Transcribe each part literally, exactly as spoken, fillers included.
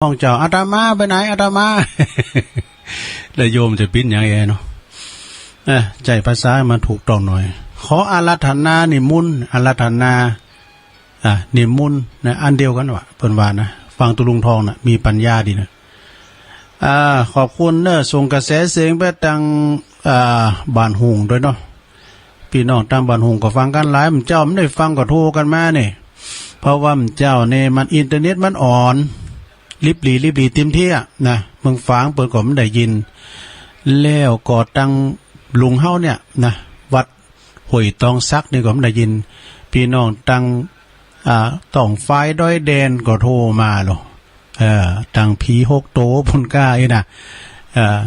ฮ้องเจ้า อาตมาไปไหน อาตมา แล้วโยมจะปิ๊นหยังแอเนาะ เอ้อ ใจ๊ภาษามันถูกต้องหน่อย ขออาราธนานิมนต์ อาราธนา อ่า นิมนต์นะ อันเดียวกั๋นวะ เปิ้นว่านะ ฟังตุ๊ลุงทองน่ะ มีปัญญาดีนะ อ่า ขอบคุณเน้อ ส่งกระแสเสียงไปตัง อ่า บ้านฮุ่งตวยเนาะ ปี้น้องตังบ้านฮุ่งก็ฟังกั๋นหลาย หมู่เจ้าบ่ได้ฟังก็โทรกั๋นมานี่ เพราะว่าหมู่เจ้านี่มันอินเทอร์เน็ตมันอ่อน ลิบหรี่ ลิบหรี่เต็มตี้อะนะ เมืองฝางเปิ้นก็บ่ได้ยิน แล้วก็ตังหลุงเฮาเนี่ยนะ วัดห้วยตองสักนี่ก็บ่ได้ยิน ปี้น้องตัง อ่า ต้องฟ้ายดอยแดนก็โทรมาโล เออ ตังผีหกโตปุ้นก้าอี้นะ เออ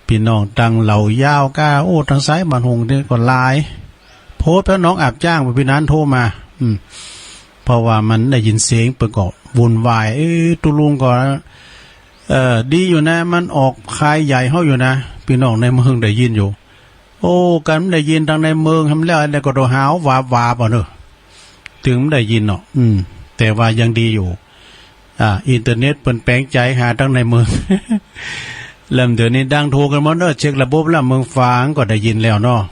ปี้น้องตังเหล่ายาวก้า โอ้ ตังสายบ้านฮุ่งนี่ก็หลาย โพธิ์แถวหนองอาบจ๊าง ปี้นั้นโทรมา อืม เพราะว่ามันได้ยินเสียงเปิ้นก็วุ่นวาย เอ้อ ตุ๊ลุงก็ เออ ดีอยู่นะ มันออกคายใหญ่เฮาอยู่นะ ปี้น้องในเมืองได้ยินอยู่ โอ้ กันบ่ได้ยินตังในเมือง หำแล้วอันใดก็ต้องหาววาบวาบเอาเน้อ ตึงบ่ได้ยินเนาะ อืม แต่ว่ายังดีอยู่ อ่า อินเทอร์เน็ตเปิ้นแป๋งใจ๋หาตังในเมือง แล้วเดี๋ยวนี้ดังโทรกั๋นหมดเน้อ เช็คระบบแล้ว เมืองฝางก็ได้ยินแล้วเนาะ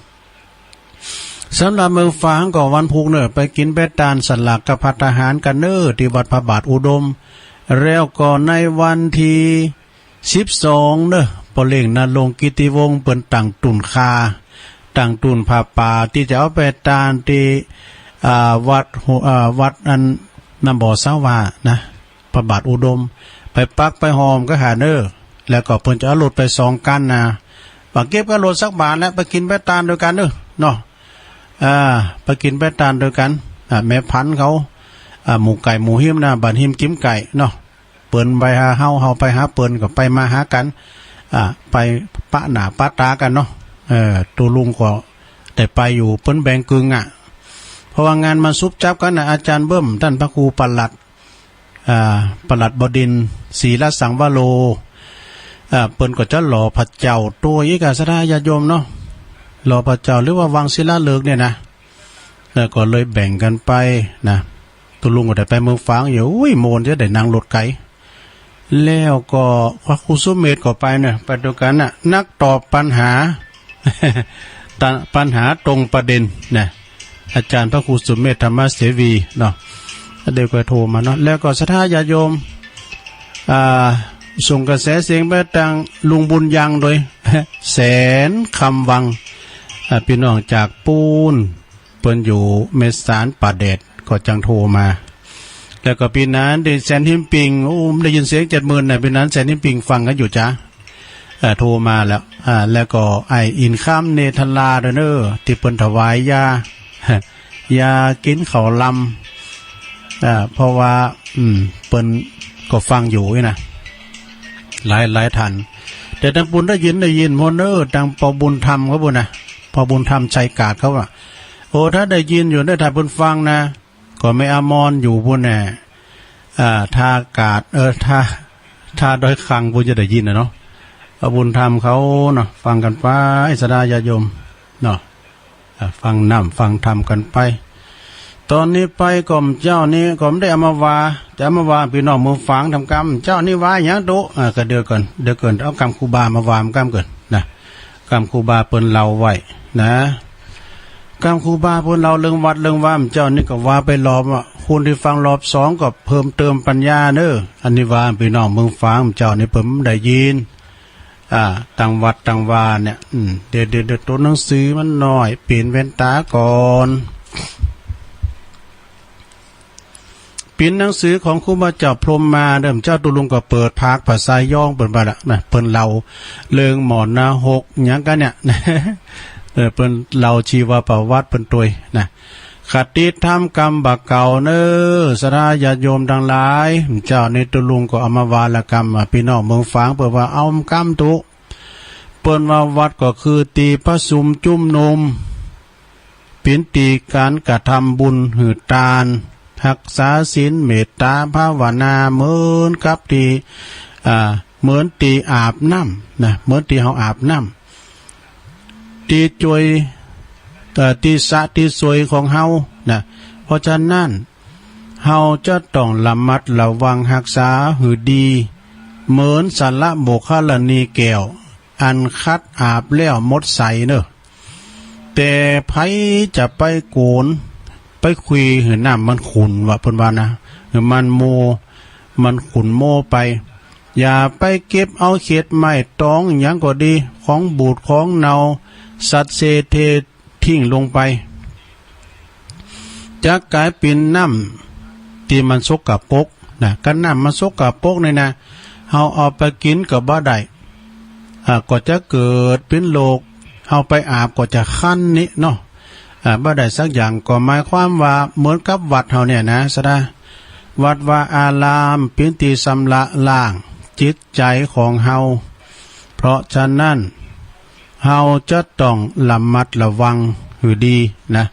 สำหรับเมืองฝางก็วันพูกเน้อ ไปกิ๋นไปตานสลากกับภัตตาหารกั๋นเน้อ ตี้วัดพระบาทอุดม แล้วก็ในวันตี้ สิบสองเน้อ ป้อเล็ง ณรงค์กิตติวงศ์ เปิ้นตั้งตุ๊นข่า ตั้งตุ๊นผ้าป่า ตี้จะเอาไปตานตี้ อ่า วัดหัว อ่า วัดอันน้ำบ่อสาวานะ พระบาทอุดม ไปปักไปฮอมก็หาเน้อ แล้วก็เปิ้นจะเอารถไปสองคันนะ บ่าเก็บก้าหลวงสักบาทแล้ว ไปกิ๋นไปตานตวยกั๋นเน้อ เนาะ อ่า ไปกิ๋นไปตานตวยกั๋น อ่า แม่พันธุ์เขา อ่า หมู่ไก่หมู่ฮิมนะ บ้านฮิมกิ๋มไก่เนาะ เปิ้นไปหาเฮา เฮาไปหาเปิ้น ก็ไปมาหากั๋น อ่า ไปปะหน้าปะต๋ากั๋นเนาะ เออ ตุ๊ลุงก็ได้ไปอยู่ เปิ้นแบ่งกึ่งอะ เพราะว่างานมันสุบจับกั๋นนะ อาจ๋ารย์เบิ้ม ต้านพระครูปลัด อ่า ปลัดบดินทร์ ศรีลสังวโร อ่า เปิ้นก็จะหล่อพระเจ้าตวยอีกอะ ศรัทธาญาติโยมเนาะ หล่อพระเจ้าหรือว่าวังศิลาฤกษ์เนี่ยนะ แล้วก็เลยแบ่งกั๋นไปนะ ตุ๊ลุงก็ได้ไปเมืองฝางอยู่ อุ้ย โมนจะได้นั่งรถไก๋ แล้วก็พระครูสุเมธก็ไปเน้อ ไปตวยกั๋นนะ นักตอบปัญหา ตะ ปัญหาตรงประเด็นนะ อาจ๋ารย์พระครูสุเมธ ธรรมเสวีเนาะ เดี๋ยวก็โทรมาเนาะ แล้วก็ศรัทธาญาติโยม อ่า ส่งกระแสเสียงไปตังลุงบุญยังโดย แสนคำวัง อ่า ปี้น้องจากปู๊น เปิ้นอยู่แม่สานป่าแดด ก็จังโทรมา แล้วก็ปี้นั้นตี้แสนหิมปิง โอ้ ได้ยินเสียงเจ็ดหมื่นนะ ปี้นั้นแสนหิมปิงฟังกั๋นอยู่จ๊ะ เอ่อ โทรมาแล้ว อ่า แล้วก็ไอ้อินคำเนธราดวยเน้อ ตี้เปิ้นถวายยา ยากิ๋นข้าวลำ อ่า เพราะว่า อืม เปิ้นก็ฟังอยู่นี่นะ หลายหลายท่าน แต่ตังปู๊นได้ยิน ได้ยินหมดเน้อ ตังป้อบุญธรรมเขาปู๊นนะ ป้อบุญธรรมชัยกาดเขาอะ โอ้ ถ้าได้ยินอยู่เน้อ ถ้าเปิ้นฟังนะ ก็แม่อมรอยู่ปู๊นแน่ อ่า ท่ากาด เออ ท่า ท่าดอยคางปู๊นจะได้ยินนะเนาะ ป้อบุญธรรมเขาเนาะ ฟังกั๋นไป ศรัทธาญาติโยมเนาะ อ่า ฟังน้ำฟังธรรมกั๋นไป ต๋อนนี้ไปก็เจ้านี้ก็บ่ได้เอามาว่า จะเอามาว่าปี้น้องเมืองฝางทำกำ เจ้านี้ว่าหยังตุ๊ อ่า ก็เดี๋ยวก่อน เดี๋ยวก่อน เอากำครูบามาว่ามันกำก่อนนะ กำครูบาเปิ้นเล่าไว้นะ กำครูบาเปิ้นเล่าเรื่องวัดเรื่องวา เจ้านี้ก็ว่าไปรอบอะ คนตี้ฟังรอบสองก็เพิ่มเติมปัญญาเน้อ อันนี้ว่าปี้น้องเมืองฝาง เจ้านี้เปิ้นบ่ได้ยิน อ่า ตังวัดตังวาเนี่ย อืม เดี๋ยว เดี๋ยว เดี๋ยว ตั๋วหนังสือมันน้อย เป๋นแว่นต๋าก่อน เป๋นหนังสือของครูบาเจ้าพรหมมาเน้อ เจ้าตุ๊ลุงก็เปิดภาคภาษาย้องเปิ้นว่าละนะ เปิ้นเล่าเรื่องหมอนะหกหยังกั๋นเนี่ย เออ เปิ้นเล่าชีวประวัติเปิ้นตวยนะ คติธรรมกำบ่าเก่าเน้อ ศรัทธาญาติโยมตังหลาย เจ้านี้ตุ๊ลุงก็เอามาว่าละกำ อ่า ปี้น้องเมืองฝางเปิ้นว่าเอากำตุ๊ เปิ้นว่าวัดก็คือตี้ประสุมจุมนุม เป๋นตี้ก๋านกระทำบุญหื้อตาน ฮักษาศีล เมตต๋า ภาวนา เหมือนกับตี้ อ่า เหมือนตี้อาบน้ำนะ เหมือนตี้เฮาอาบน้ำ ตี้จวย เอ่อ ตี้สระตี้สวยของเฮานะ เพราะฉะนั้น เฮาจะต้องระมัดระวังฮักษาหื้อดี เหมือนสระโมคคัลลานีแก้ว อันขัดอาบแล้วหมดใสเน่อ แต่ใผจะไปโก๋น ไปขุยหื้อน้ำมันขุ่นว่า เปิ้นว่านะ หื้อมันโม มันขุ่นโมไป อย่าไปเก็บเอาเขียดไม้ตองหยังก็ดี ของบูดของเน่า สัตว์เสเพ ทิ้งลงไป จะก๋ายเป๋นน้ำตี้มันสกปรกนะ คันน้ำมันสกปรกนี่นะ เฮาเอาไปกิ๋นก็บ่ได้ อ่า ก็จะเกิดเป๋นโรค เฮาไปอาบก็จะคันนี่เนาะ อ่า บ่ได้สักอย่าง ก็หมายความว่าเหมือนกับวัดเฮาเนี่ยนะ สะดา วัดวาอารามเป๋นตี้ชำระล้างจิตใจ๋ของเฮา เพราะฉะนั้น เฮาจะต้องระมัดระวังหื้อดีนะ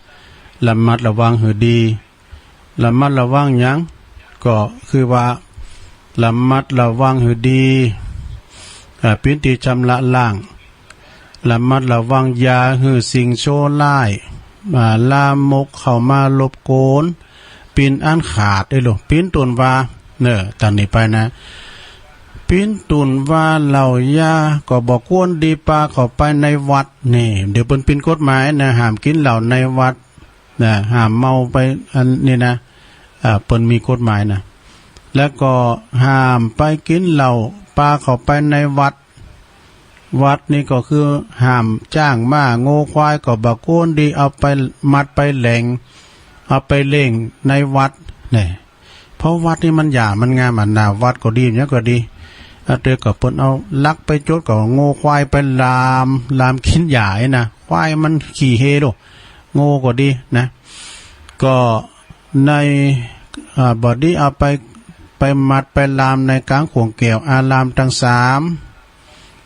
ระมัดระวังหื้อดี ระมัดระวังหยัง ก็คือว่าระมัดระวังหื้อดี อ่า เป๋นตี้ชำระล้าง ระมัดระวังอย่าหื้อสิ่งชั่วร้าย อ่า ลามกเข้ามารบกวน เป๋นอันขาด เอ้ยโหล เป๋นต้นว่า เน่อ ตังนี้ไปนะ เป๋นต้นว่าเหล้ายาก็บ่ควรดีปาเข้าไปในวัดนี่ เดี๋ยวเปิ้นเป๋นกฎหมายนะ ห้ามกิ๋นเหล้าในวัดนะ ห้ามเมาไป อันนี้นะ อ่า เปิ้นมีกฎหมายนะ แล้วก็ห้ามไปกิ๋นเหล้าปาเข้าไปในวัด วัดนี่ก็คือห้ามจ๊างม้างัวควายก็บ่ควรดีเอาไปมัดไปแหล่ง เอาไปเลี้ยงในวัดเนี่ย เพราะวัดนี่มันหญ้ามันงามอะนา วัดก็ดี หยังก็ดี อ่ะ แต่ก็เปิ้นเอาลักไปจดก็งัวควายไปลาม ลามกิ๋นหญ้านี่นะ ควายมันขี้เฮโล งัวก็ดีนะ ก็ใน อ่า บ่ดีเอาไป ไปมัดไปลามในก๋างข่วงแก้วอารามตังสาม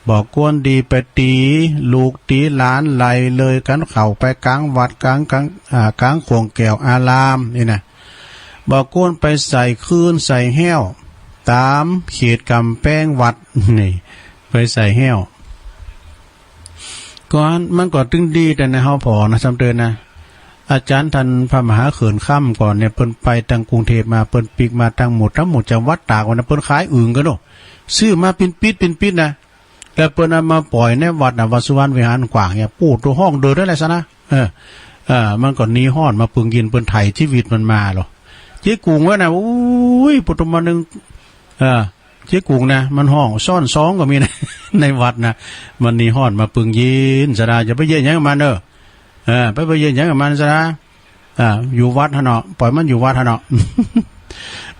บ่ควรดีไปตี๋ลูกตี๋หลานไหลเลยกั๋นเข้าไปก๋างวัดก๋าง ก๋าง อ่า ก๋างข่วงแก้วอารามนี่นะ บ่ควรไปใส่คืนใส่แห้วต๋ามเขตก๋ำแปงวัดนี่ ไปใส่แห้ว ก็อั้นมันก็ตึงดีแต่ในเฮาผ่อนะ ซ้ำเติมนะ อาจ๋ารย์ต้านพระมหาเขื่อนค่ำก่อนเนี่ย เปิ้นไปตังกรุงเทพฯมา เปิ้นปิ๊กมาตังหมด ตังหมดจังหวัดตากว่านะ เปิ้นขายอึ่งกั๋นโล ซื้อมาเป๋นปิ๊ดเป๋นปิ๊ดนะ แล้วเปิ้นเอามาป่อยในวัดนะ วัดสุวรรณวิหารกว้างเนี่ย ปู๊ด โตฮ้องเดินได้เลยซะนะ เออ เออ มันก็หนีฮ้อนมาปึงเย็น เปิ้นไถ่ชีวิตมันมาโล เจ๊กุ๋งว่านะ โอ้ย ปุตตมะนึง เออ เจ๊กุ๋งนะ มันฮ้องซ้อนสองก็มีนะ ในวัดนะ มันหนีฮ้อนมาปึงเย็น สะดา อย่าไปเยียะหยังกับมันเน่อ เออ ไป ไปเยียะหยังกับมัน สะดา อ่า อยู่วัดหั้นเนาะ ป่อยมันอยู่วัดหั้นเนาะ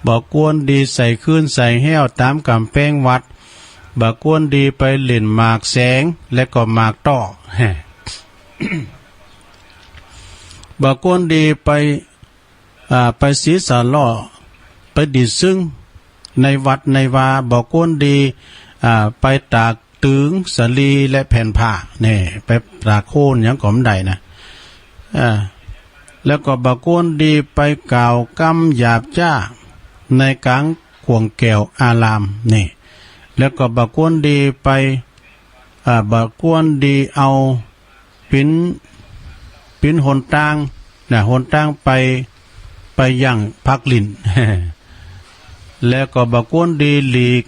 บ่ควรดีใส่คืนใส่แห้วต๋ามก๋ำแปงวัด บ่ควรดีไปเล่นหมากแสง และก็หมากต้อ บ่ควรดีไป อ่า ไปสีสะเลาะ ไปดีดซึ่งในวัดในวา บ่ควรดี อ่า ไปตากตึงสาลีและแผ่นผ้า นี่ ไปตากโคนหยังก็บ่ได้นะ อ่า แล้วก็บ่ควรดีไปกล่าวกำหยาบจ้าในก๋างข่วงแก้วอาราม นี่ แล้วก็บ่ควรดีไป อ่า บ่ควรดีเอา เป๋น เป๋นหนตางนะ หนตางไป ไปย่างพักลิ้น แล้วก็บ่ควรดีหลีก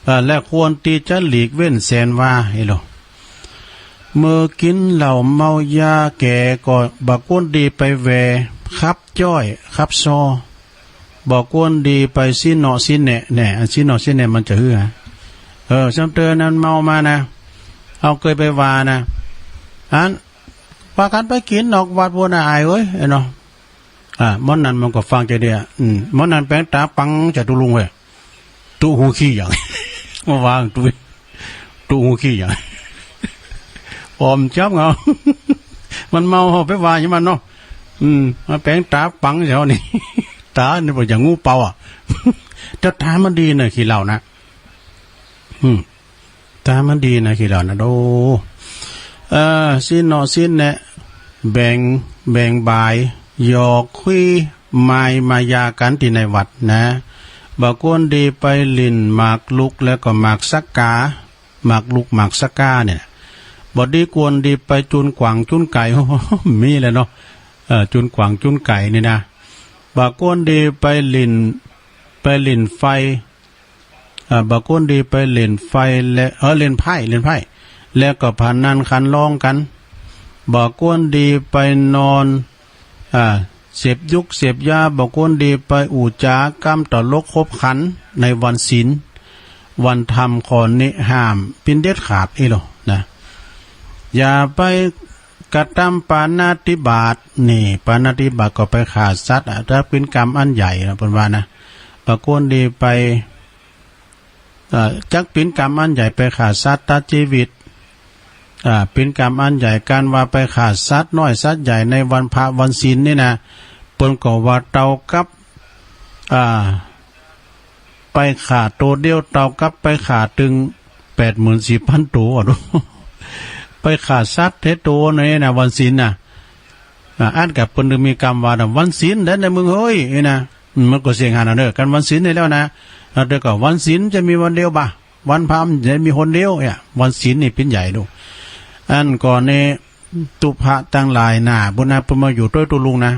เอ่อ และควรตี้จะหลีกเว้นแสนว่า เอ้โล เมื่อกิ๋นเหล้าเมายาแก่ก็บ่ควรดีไปแหว่ขับจ้อยขับซอ บ่ควรดีไปซี้เนาะซี้แนะ แน่ อันซี้เนาะซี้แนะมันจะหื้อหา เออ ซ้ำเติมนั้นเมามานะ เฮาเกยไปว่านะ อัน ปากั๋นไปกิ๋นนอกวัดปู้นนะ อ้ายเอ้ย เอ้ยเนาะ อ่า หมอนั้นมันก็ฟังจะเดีย อืม หมอนั้นแป๋งต๋าปังจะตุลุงเว้ย ตุ๊หูขี้หยัง มาว่าตุ๊ ตุ๊หูขี้หยัง ปอมจับเงา มันเมา เฮาไปว่าหยังมันเนาะ อืม มาแป๋งต๋าปังแถวนี้ ต๋านี่บ่อย่างงูเป่าอ่ะ แต่ต๋ามันดีนะ ขี้เหล้านะ อืม ต๋ามันดีนะ ขี้เหล้านะ โอ้ เอ่อ ซี้เนาะซี้แนะ แบ่ง แบ่งบ่าย หยอกคุย มายมายากั๋นตี้ในวัดนะ บ่ควรดีไปหลิ้นหมากลุก แล้วก็หมากสักกา หมากลุกหมากสักกาเนี่ย บ่ดีควรดีไปจูนกว่างจูนไก๋ มีแหละเนาะ เอ่อ จูนกว่างจูนไก๋นี่นะ บ่ควรดีไปหลิ้น ไปหลิ้นไฟ อ่า บ่ควรดีไปเล่นไฟและ เออ เล่นไพ่ เล่นไพ่ แล้วก็พนันขันร้องกั๋น บ่ควรดีไปนอน อ่า เสพยุกเสพยา บ่ควรดีไปอู้จ๋าก้ำตลกขบขันในวันศีล วันธรรมข้อนี้ห้ามเป๋นเด็ดขาดอี้โลนะ อย่าไปกระทำปาณาติบาต นี่ ปาณาติบาตก็ไปฆ่าสัตว์อะ จักเป๋นกรรมอันใหญ่นะ เปิ้นว่านะ บ่ควรดีไป เอ่อ จักเป๋นกรรมอันใหญ่ไปฆ่าสัตว์ตัดจีวิต อ่า เป๋นกรรมอันใหญ่ ก๋านว่าไปฆ่าสัตว์น้อยสัตว์ใหญ่ในวันพระวันศีลนี่นะ เปิ้นก็ว่าเต้ากับ อ่า ไปฆ่าโตเดียวเต้ากับไปฆ่าตึงแปดหมื่นสี่พันโตอะ ไปฆ่าสัตว์เต๊โตนี่นะ วันศีลนะ อ่า อันก็เปิ้นจึงมีกำว่านะ วันศีลเด้อนะมึงเฮ้ย นี่นะ อืม มันก็เสี้ยงหั้นน่ะเน่อ กันวันศีลนี่แล้วนะ แล้วแต่ก็วันศีลจะมีวันเดียวบ่า วันพระมันจะมีหนเดียวเนี่ย วันศีลนี่เป๋นใหญ่ดู อันก่อนนี่ ตุ๊พะตังหลายหน้า บุญนะ เปิ้นมาอยู่ตวยตุ๊ลุงนะ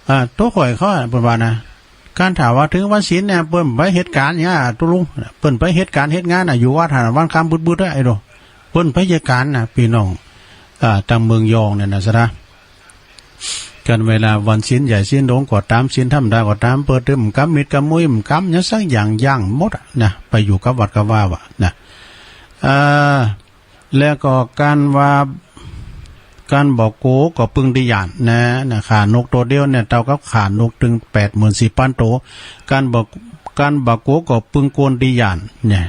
อ่า ตุ๊ข่อยเขาอะ เปิ้นว่านะ ก๋านถ้าว่าเถิงวันศีลเนี่ย เปิ้นไปเหตุก๋านเนี่ย ตุ๊ลุง เปิ้นไปเหตุก๋านเหตุงานน่ะ อยู่วัดหั้นน่ะ วันค่ำบึดๆ อะ ไอ้โด เปิ้นไปเหตุก๋านน่ะ ปี้น้อง อ่า ตางเมืองยองเนี่ยนะ สะดา กันเวลาวันศีลใหญ่ศีลหลวงก็ต๋าม ศีลธรรมดาก็ต๋าม เปิ้นตึงกำมิดกำมุ้ย กำหยังสักอย่าง ยั้งหมดอะนะ ไปอยู่กับวัดกับวาอะนะ อ่า แล้วก็ก๋านว่า ก๋านบ่โก๋ก็ปึงตี้ย่านนะ นะ ฆ่านกโตเดียวเนี่ย เต้ากับฆ่านกตึงแปดหมื่นสี่พันโต ก๋านบ่ ก๋านบ่โก๋ก็ปึงกวนตี้ย่านเนี่ย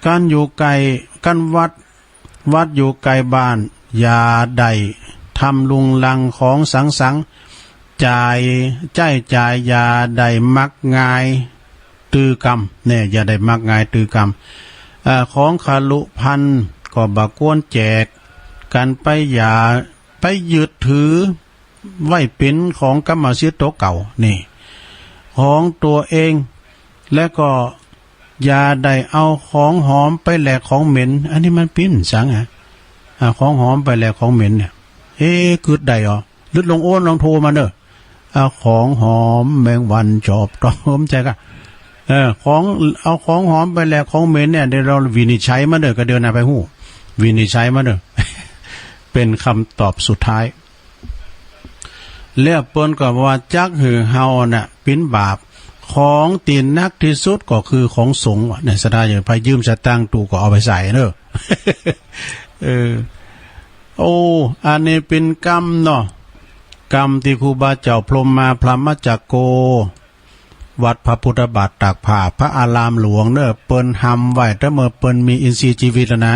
ก๋านอยู่ใก้ ก๋านวัด วัดอยู่ใก้บ้าน อย่าได้ทำรุงรังของสังสรรค์ จ่าย ใจ๊จ่าย อย่าได้มักง่าย ตื้อกำ เนี่ย อย่าได้มักง่ายตื้อกำ เอ่อ ของคฤหัสถ์ก็บ่ควรแจกกั๋นไป อย่าไปยึดถือไว้เป๋นของกรรมสิทธิ์ตั๋วเก่า นี่ ของตั๋วเอง แล้วก็อย่าได้เอาของหอมไปแลกของเหม็น อันนี้มันเป๋นสังอะ อ่า ของหอมไปแลกของเหม็นเนี่ย เอ๊ะ กึ๊ดได้เหรอ ลึดลองโอนลองโทรมาเน่อ เอาของหอมแมงวันจอบตอม ใจ้ก่ะ เออ ของ เอาของหอมไปแลกของเหม็นเนี่ย เดี๋ยวเฮาวินิจฉัยมาเน่อ ก็เดี๋ยวนะไปฮู้ วินิจฉัยมาเน่อ เป๋นกำตอบสุดท้าย แล้วเปิ้นก็ว่าจักหื้อเฮาน่ะเป๋นบาป ของตี้หนักตี้สุดก็คือของสงฆ์วะ เนี่ย ศรัทธาญาติโยม ใผยืมสตางค์ตู้ก็เอาไปใส่เน่อ เออ โอ้ อันนี้เป๋นกำเนาะ กำตี้ครูบาเจ้าพรหมมา พรหมจักโก วัดพระพุทธบาทตากผ้า พระอารามหลวงเน่อ เปิ้นหำไว้แต่เมื่อเปิ้นมีอินทรีย์ชีวิตแล้วนะ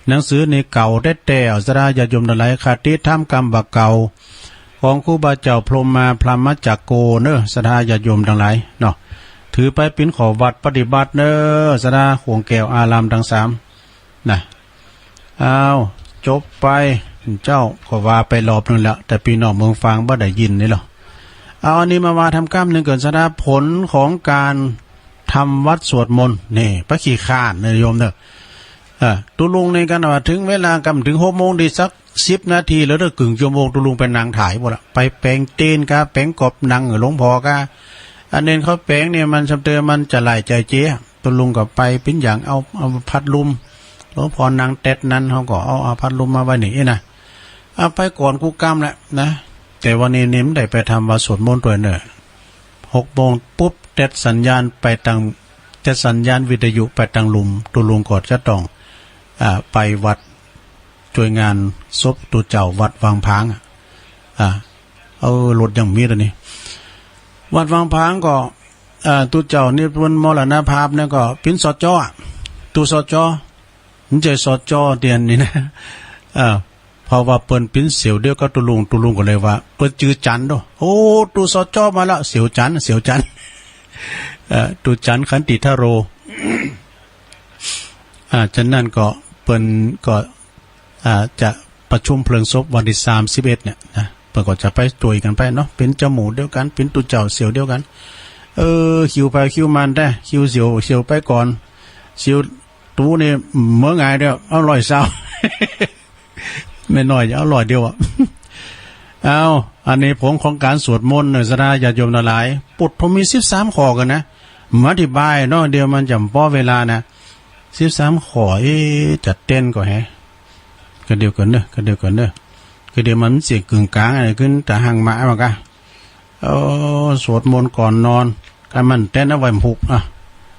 หนังสือนี่เก่าแต๊ๆ ศรัทธาญาติโยมตังหลาย คติธรรมกำบ่าเก่า ของครูบาเจ้าพรหมมา พรหมจักโกเน่อ ศรัทธาญาติโยมตังหลายเนาะ ถือไปเป๋นข้อวัดปฏิบัติเน่อ ศรัทธาขวงแก้วอารามตังสาม นะ อ้าว จบไป เจ้าก็ว่าไปรอบนึ่งแล้ว แต่ปี้น้องเมืองฝางบ่ได้ยินนี่หรอ เอาอันนี้มาว่าทำกำนึ่งเกิน ศรัทธา ผลของก๋านทำวัตรสวดมนต์ นี่ บ่ขี้คร้านเน่อโยมเน่อ เออ ตุ๊ลุงนี่กั๋นว่า เถิงเวลากำ เถิงหกโมงดีสักสิบนาที แล้วเน่อ กึ่งชั่วโมง ตุ๊ลุงไปนั่งถ่ายหมดละ ไปแป๋งตีนกา แป๋งกอบหนังหลวงพ่อกา อันเน่นเขาแป๋งนี่มันสำเตอ มันจะหลายใจ๋เจ๊ ตุ๊ลุงก็ไปเป๋นอย่าง เอา เอาพัดลม หลวงพ่อนั่งแต๊ดนั้น เฮาก็เอา เอาพัดลมมาไว้นี่นะ เอาไปก่อนกู้กำแหละนะ แต่วันนี้นี่บ่ได้ไปทำวัตรสวดมนต์ตวยเน่อ หกโมงปุ๊บ แต๊ดสัญญาณไปตัง แต๊ดสัญญาณวิทยุไปตังหลุม ตุ๊ลุงก็จะต้อง อ่า ไปวัด จ้วยงานศพตุ๊เจ้าวัดวังผางอะ อ่า เออ รถยังมีตอนนี้ วัดวังผางก็ อ่า ตุ๊เจ้านี่เปิ้นมรณภาพเนี่ยก็เป๋น สจ. อะ ตุ๊ สจ. บ่ใจ้ สจ. เตียนนี่นะ เออ เพราะว่าเปิ้นเป๋นเสี่ยวเดียวกับตุ๊ลุง ตุ๊ลุงก็เลยว่า เปิ้นจื้อจันทร์โด โอ้ ตุ๊ สจ. มาแล้ว เสี่ยวจันทร์ เสี่ยวจันทร์ เอ่อ ตุ๊จันทร์ ขันติธโร อ่า ฉะนั้นก็เปิ้นก็ อ่า จะประชุมเพลิงศพวันตี้สามสิบเอ็ดเนี่ยนะ เปิ้นก็จะไปจ้วยกั๋นไปเนาะ เป๋นจาหมู่เดียวกั๋น เป๋นตุ๊เจ้าเสี่ยวเดียวกั๋น เออ คิวไผคิวมันแต๊ คิวเสี่ยว เสี่ยวไปก่อน เสี่ยวตุ๊นี่เมื่อไงเดียว เอาร้อยซาว แม่น้อยจะเอาร้อยเดียวอะ เอา อันนี้ผลของก๋านสวดมนต์เน่อ ศรัทธาญาติโยมตังหลาย ปุตตะมีสิบสามข้อกั๋นนะ มาอธิบายเนาะ เดี๋ยวมันจะบ่เวลานะ สิบสามข้อ เอ๊ะ จะเต้นก่อแฮะ กะเดี๋ยวก่อนเน่อ กะเดี๋ยวก่อนเน่อ กะเดี๋ยวมันเสียงกึ่งกลางอะ ขึ้นตาหังมา เอาก่ะ โอ้ สวดมนต์ก่อนนอน กันมันเต้นเอาไว้วันพุก อ่ะ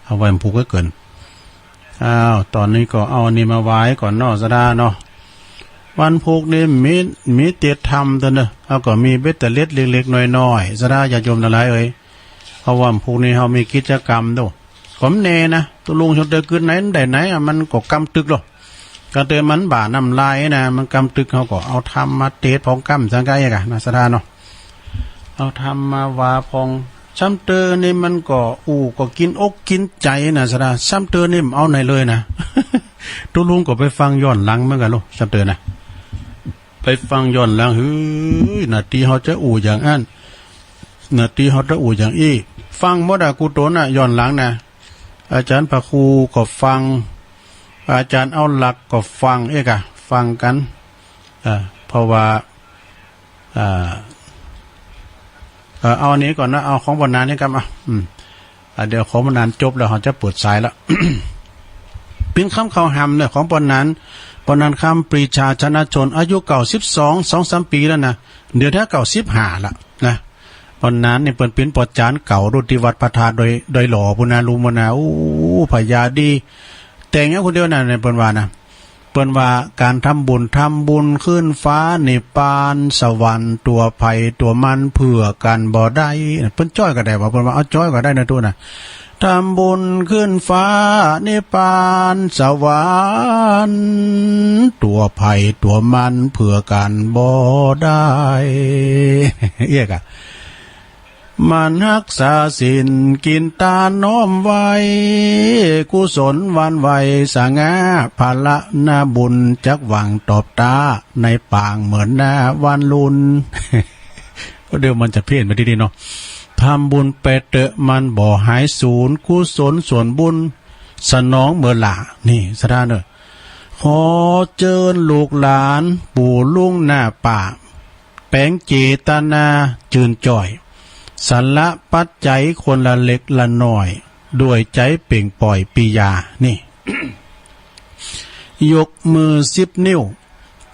เอาไว้วันพุกไว้เกิน อ้าว ต๋อนนี้ก็เอาอันนี้มาไหว้ก่อนเนาะ สะดาเนาะ วันพุกนี่มี มีเตียรธรรมตั๊วเน่อ เฮาก็มีเบ็ดเตอร์เล็ดเล็กๆ น้อยๆ สะดาญาติโยมตังหลายเอ๋ย เพราะว่าวันพุกนี้เฮามีกิจกรรมโด ก็บ่แน่นะ ตุ๊ลุงชวนเตยกึ๊ดไหนได้ไหนอะ มันก็กำตึกลอ ก็เตยมันบ่าน้ำลายนะ มันกำตึก เฮาก็เอาธรรมมาเตสน์พองกำสังกัยกะนะ สะดาเนาะ เอาธรรมมาว่าพอง ซ้ำเตยนี่มันก็ อู้ ก็กินอกกินใจ๋นะ สะดา ซ้ำเตยนี่บ่เอาไหนเลยนะ ตุ๊ลุงก็ไปฟังย้อนหลังเหมือนกั๋นลอ ซ้ำเตยนะ ไปฟังย้อนหลัง หื้อ นาตี้เฮาจะอู้อย่างอั้น นาตี้เฮาจะอู้อย่างอี้ ฟังหมดอะ กู้ต๋นอะ ย้อนหลังนะ อาจ๋ารย์พระครูก็ฟัง อาจ๋ารย์เอาหลักก็ฟัง เอ๊ะกะ ฟังกั๋น เอ่อ เพราะว่า เอ่อ เอ่อ เอาอันนี้ก่อนนะ เอาของปอหนานนี่ก่อน อ่ะ อืม อ่ะ เดี๋ยวของปอหนานจบแล้ว เฮาจะเปิดสายละ เป๋นกำเข้าหำเน่อ ของปอหนาน ปอหนานคำปรีชาชนะชน อายุเก้าสิบสอง สองสามปี๋แล้วนะ เดี๋ยวถ้าเก้าสิบห้าละนะ ปอหนานนี่เปิ้นเป๋นปอจ๋ารย์เก่า อยู่ตี้วัดพระธาตุดอย ดอยหล่อปู้นนา ลุงปู้นนา โอ้ ผญาดี แต่งอย่างคนเดียวนะ เปิ้นว่านะ เปิ้นว่าก๋านทำบุญ ทำบุญขึ้นฟ้านิพพานสวรรค์ ตั๋วใผตั๋วมันเผื่อกั๋นบ่ได้ เปิ้นจ้อยก็ได้ว่า เปิ้นว่าเอาจ้อยก็ได้นะตุ๊นะ ทำบุญขึ้นฟ้านิพพานสวรรค์ ตั๋วใผตั๋วมันเผื่อกั๋นบ่ได้ เอี้ยกะ หมั่นฮักษาศีลกิ๋นตานน้อมไหว้ กุศลหวั่นไหวสง่า ผละนาบุญจักหวังตอบต๋า ในปางเหมือนนาวันลุน เดี๋ยวมันจะเพี้ยนไปตี้นี่เนาะ ทำบุญไปเต๊อะมันบ่หายสูญ กุศลส่วนบุญสนองเมื่อหล้า นี่สะดาเน่อ ขอเจิญลูกหลานปู่ลุงน้าป้า แป๋งเจตนาจืนจ้อย สละปัจจัยคนละเล็กละน้อย ด้วยใจ๋เป่งป่อยปียา นี่ ยกมือสิบนิ้ว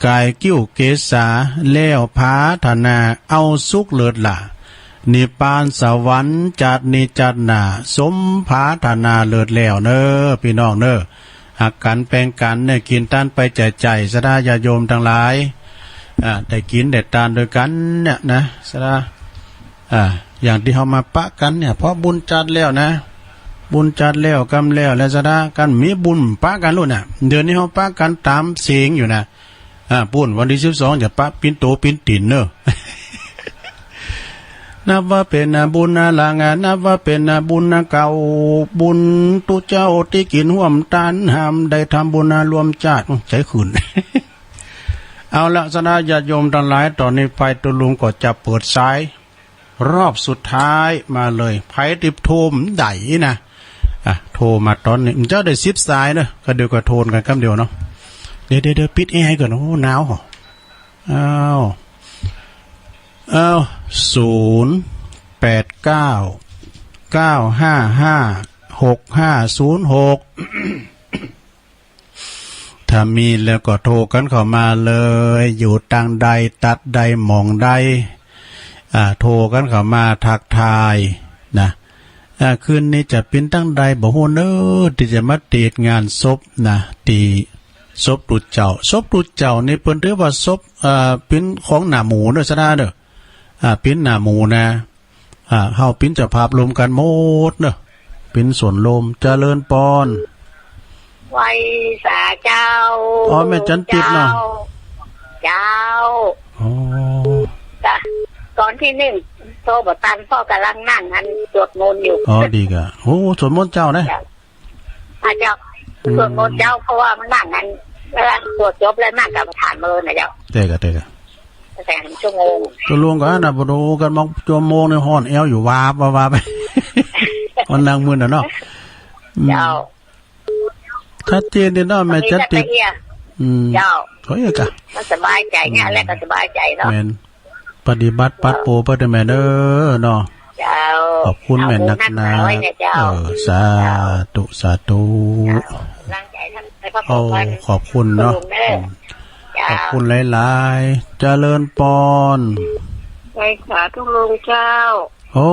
ก๋ายกิ้วเกศา แล้วผาถนาเอาสุขเลิศหล้า นิพพานสวรรค์จาตินี้จาติหน้า สมผาถนาเลิศแล้วเน่อ ปี้น้องเน่อ ฮักกั๋นแป๋งกั๋นเน่อ กิ๋นตานไปใจ๋ๆ สะดาญาติโยมตังหลาย อ่า ได้กิ๋นได้ตานตวยกั๋นเนี่ยนะ สะดา อ่า อย่างตี้เฮามาปะกั๋นเนี่ย เพราะบุญจาติแล้วนะ บุญจาติแล้ว กำแล้ว และสะดากั๋น มีบุญปะกั๋นลูกเนี่ย เดี๋ยวนี้เฮาปะกั๋นต๋ามเสียงอยู่นะ อ่า ปู๊นวันตี้สิบสองจะปะปิ้นตั๋วปิ้นตี๋นเน่อ นับว่าเป๋นบุญหลัง นับว่าเป๋นบุญเก่า บุญตุ๊เจ้าตี้กิ๋นฮ่วมตานหำ ได้ทำบุญร่วมจาติ ใจ๋ขึ้น เอาละ สะดาญาติโยมตังหลาย ต๋อนนี้ไปตุ๊ลุงก็จะเปิดสาย รอบสุดท้ายมาเลย ใผติดโทรบ่ได้นะ อ่ะ โทรมาต๋อนนี้ เจ้าได้สิบสายเน่อ ก็เดี๋ยวก็โทรกั๋นกำเดียวเนาะ เดี๋ยวๆๆ ปิดแอร์ก่อน โอ้ หนาว อ้าว อ้าว ศูนย์ แปด เก้า เก้า ห้า ห้า หก ห้า ศูนย์ หก ถ้ามีแล้วก็โทรกั๋นเข้ามาเลย อยู่ตางใด ตัดใด หม่องใด อ่า โทรกั๋นเข้ามาทักทายนะ อ่า คืนนี้จะเป๋นตางใดบ่ฮู้เน่อ ตี้จะมาเตสน์งานศพนะ ตี้ศพตุ๊เจ้า ศพตุ๊เจ้านี่เปิ้นถือว่าศพ อ่า เป๋นของหน้าหมู่เน่อ สะดาเน่อ อ่า เป๋นหน้าหมู่นะ อ่า เฮาเป๋นเจ้าภาพรวมกั๋นหมดเน่อ เป๋นส่วนรวม เจริญปอน ไหว้สาเจ้า อ๋อ แม่จันติดเนาะ เจ้า เจ้า อ๋อ จ้ะ ต๋อนตี้นึ่งโทรบ่ตัน เพราะก่ำลังนั่งอันสวดมนต์อยู่ อ๋อ ดีก่ะ โอ้ สวดมนต์เจ้านะ เจ้า อ่ะเจ้า อืม สวดมนต์เจ้า เพราะว่ามันนั่งอัน เวลาสวดจบแล้วนั่งกรรมฐานเมินนะเจ้า เต๊อะก่ะ เต๊อะก่ะ แสนชั่วโมง ตุ๊ลุงก็นะ บ่ฮู้กั๋น บางชั่วโมงนี่ฮ้อนแอวอยู่ วาบวาบวาบ มันนั่งมึนน่ะเนาะ อืม เจ้า ชัดเจนดีเนาะ แม่จันติด อืม เจ้า เขาเอกอะ มันสบายใจ๋เนี่ย อืม แล้วก็สบายใจ๋เนาะ แม่น ปฏิบัติปัดเป่าไปเต๊อะแม่เน่อเนาะ เจ้า ขอบคุณแม่นักๆ เอาบุญนักหนาไว้นะเจ้า เออ สาธุ สาธุ เจ้า กำลังใจท่านไปพระ โอ้ ขอบคุณ ขอบคุณเนาะ ลุงเด้อ อืม เจ้า ขอบคุณหลายๆ เจริญปอน ไหว้สาธุลุงเจ้า โอ้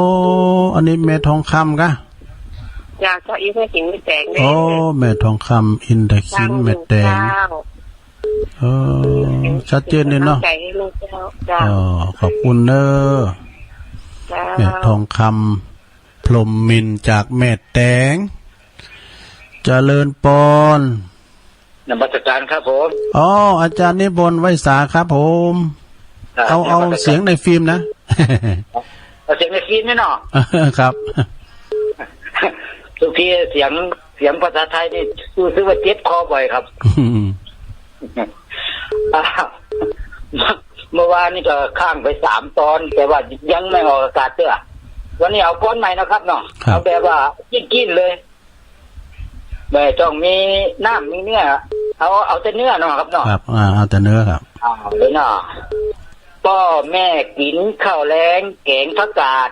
อันนี้แม่ทองคำกะ เจ้า เจ้า อินทร์สิงห์แม่แตงเด้อ โอ้ แม่ทองคำ อินทร์สิงห์แม่แตง เจ้า เออ ชัดเจนเลยเนาะ ตั้งใจให้ลูกเจ้า เจ้า อ๋อ ขอบคุณเด้อ เจ้า แม่ทองคำ พรหมมินทร์จากแม่แตง เจริญปอน นมัสการครับผม อ๋อ อาจารย์นิพนธ์ ไหว้สาครับผม อ่า เอา เอา นมัสการ เสียงในฟิล์มนะ เอาเสียงในฟิล์มนี่เนาะ ครับ ทุกทีเสียง เสียงภาษาไทยนี่รู้สึกว่าเจ็บคอบ่อยครับ อืม อ่า เมื่อวานนี่ก็ค้างไปสามตอน แต่ว่ายังไม่ออกอากาศเตื้อ วันนี้เอาก้อนใหม่นะครับเนาะ ครับ เอาแบบว่าจี๊ดๆ เลย ไม่ต้องมีน้ำมีเนื้อ เอา เอาแต่เนื้อเนาะครับเนาะ ครับ อ่า เอาแต่เนื้อครับ เอาเลยเนาะ ป้อแม่กิ๋นข้าวแลงแก๋งผักกาด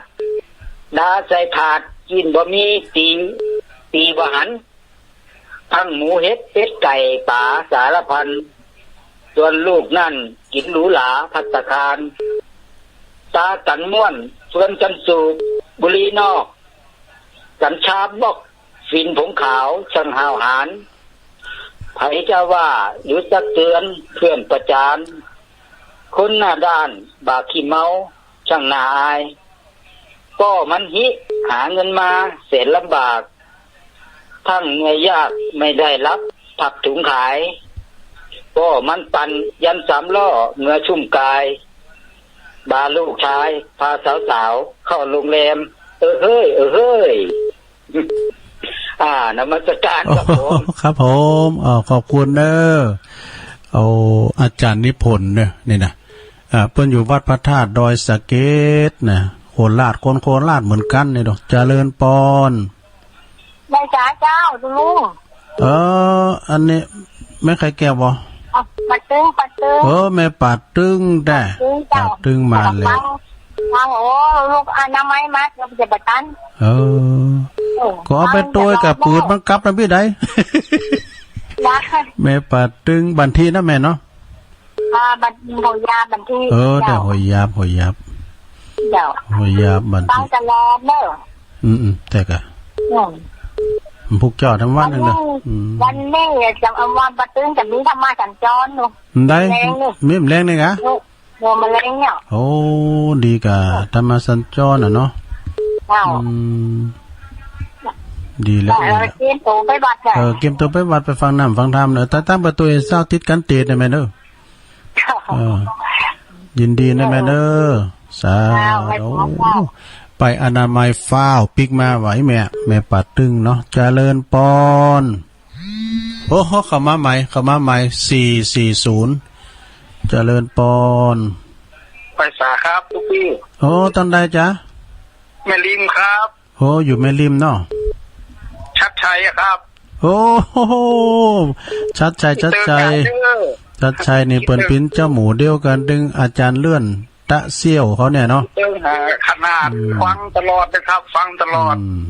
ดาใส่ถาด กิ๋นบ่มี ตี๋ ตี๋บ่หัน ทั้งหมูเห็ดเป็ดไก่ป๋าสารพัน ส่วนลูกนั้นกิ๋นหรูหราภัตตาคาร ตากั๋นม่วน ชวนกั๋นสูบบุหรี่นอก กั๋ญชาบ้อก ฝิ่นผงขาวช่างห้าวหาญ ใผจะว่าหรือตักเตือนเพื่อนประจาน คนหน้าด้านบ่าขี้เมาช่างน่าอาย ป้อมันหิหาเงินมาแสนลำบาก ทั้งเหนื่อยยากไม่ได้รับผักถุงขาย ป้อมันปั่นยันสามล้อเหงื่อชุ่มกาย บ่าลูกชายพาสาวๆ เข้าโรงแรม เออเฮ้ย เออเฮ้ย อ่า นมัสการครับผม ครับผม เอ่อ ขอบคุณเด้อ เอา อาจารย์นิพนธ์เด้อ นี่นะ อ่า เปิ้นอยู่วัดพระธาตุดอยสะเก็ดนะ โคราช คนโคราชเหมือนกั๋นนี่เนาะ เจริญปอน ไหว้สาเจ้าลุง เออ อันนี้แม่ใครแก้วบ่ อ๋อ ป๋าตึง ป๋าตึง เออ แม่ป๋าตึงแต๊ ป๋าตึงเจ้า ป๋าตึงมาแล้ว ฟัง ฟัง โอ้ ลูกอนามัยมา เดี๋ยวจะบ่ตัน เออ เออ ก็เอาไปตวยกับปืนมันกลับนะพี่ใด ได้ แม่ป๋าตึง บ้านตี้นะแม่เนาะ อ่า บ้าน หัวยาบ บ้านตี้ เออ เจ้า แต่หัวยาบ หัวยาบ เจ้า หัวยาบ บ้านตี้ ฟังตลอดเนอะ อืม อืม แต่กะ อืม มันผูกจอดทั้งวันนั่นแหละ วันนี้ อืม วันนี้จะเอาวันป๋าตึงจะมีธรรมะสัญจรเนาะ ได้ แลงนี่ มีแลงนี่กะ เออ เออ มาแลงเนี่ย โอ้ ดีกะ ธรรมะสัญจรน่ะเนาะ เจ้า อืม ดีแล้ว เออ ดีแล้ว เตรียมตั๋วไปวัดน่ะ เออ เตรียมตั๋วไปวัดไปฟังน้ำฟังธรรมเนาะ แต่ตั้งประตูเศร้าติดกันเตดนะแม่เด้อ เออ ยินดีนะแม่เด้อ สาธุ ไปอนามัยฟ้าวปิ๊กมาไหวแม่ แม่ป๋าตึงเนาะ เจริญปอน โอ้โห เข้ามาใหม่ เข้ามาใหม่ สี่สี่ศูนย์ เจริญปอน ไหว้สาครับลูกพี่ โอ้ ต้านใดจ๊ะ แม่ริมครับ โอ้ อยู่แม่ริมเนาะ ชัดชัยอะครับ โอ้โห ชัดชัย ชัดชัย ชัดชัยนี่เปิ้นเป๋นเจ้าหมู่เดียวกั๋นตึงอาจ๋ารย์เลื่อน ตะเสี่ยวเขาเนี่ยเนาะ เออ ขนาด อืม ฟังตลอดนะครับ ฟังตลอด อืม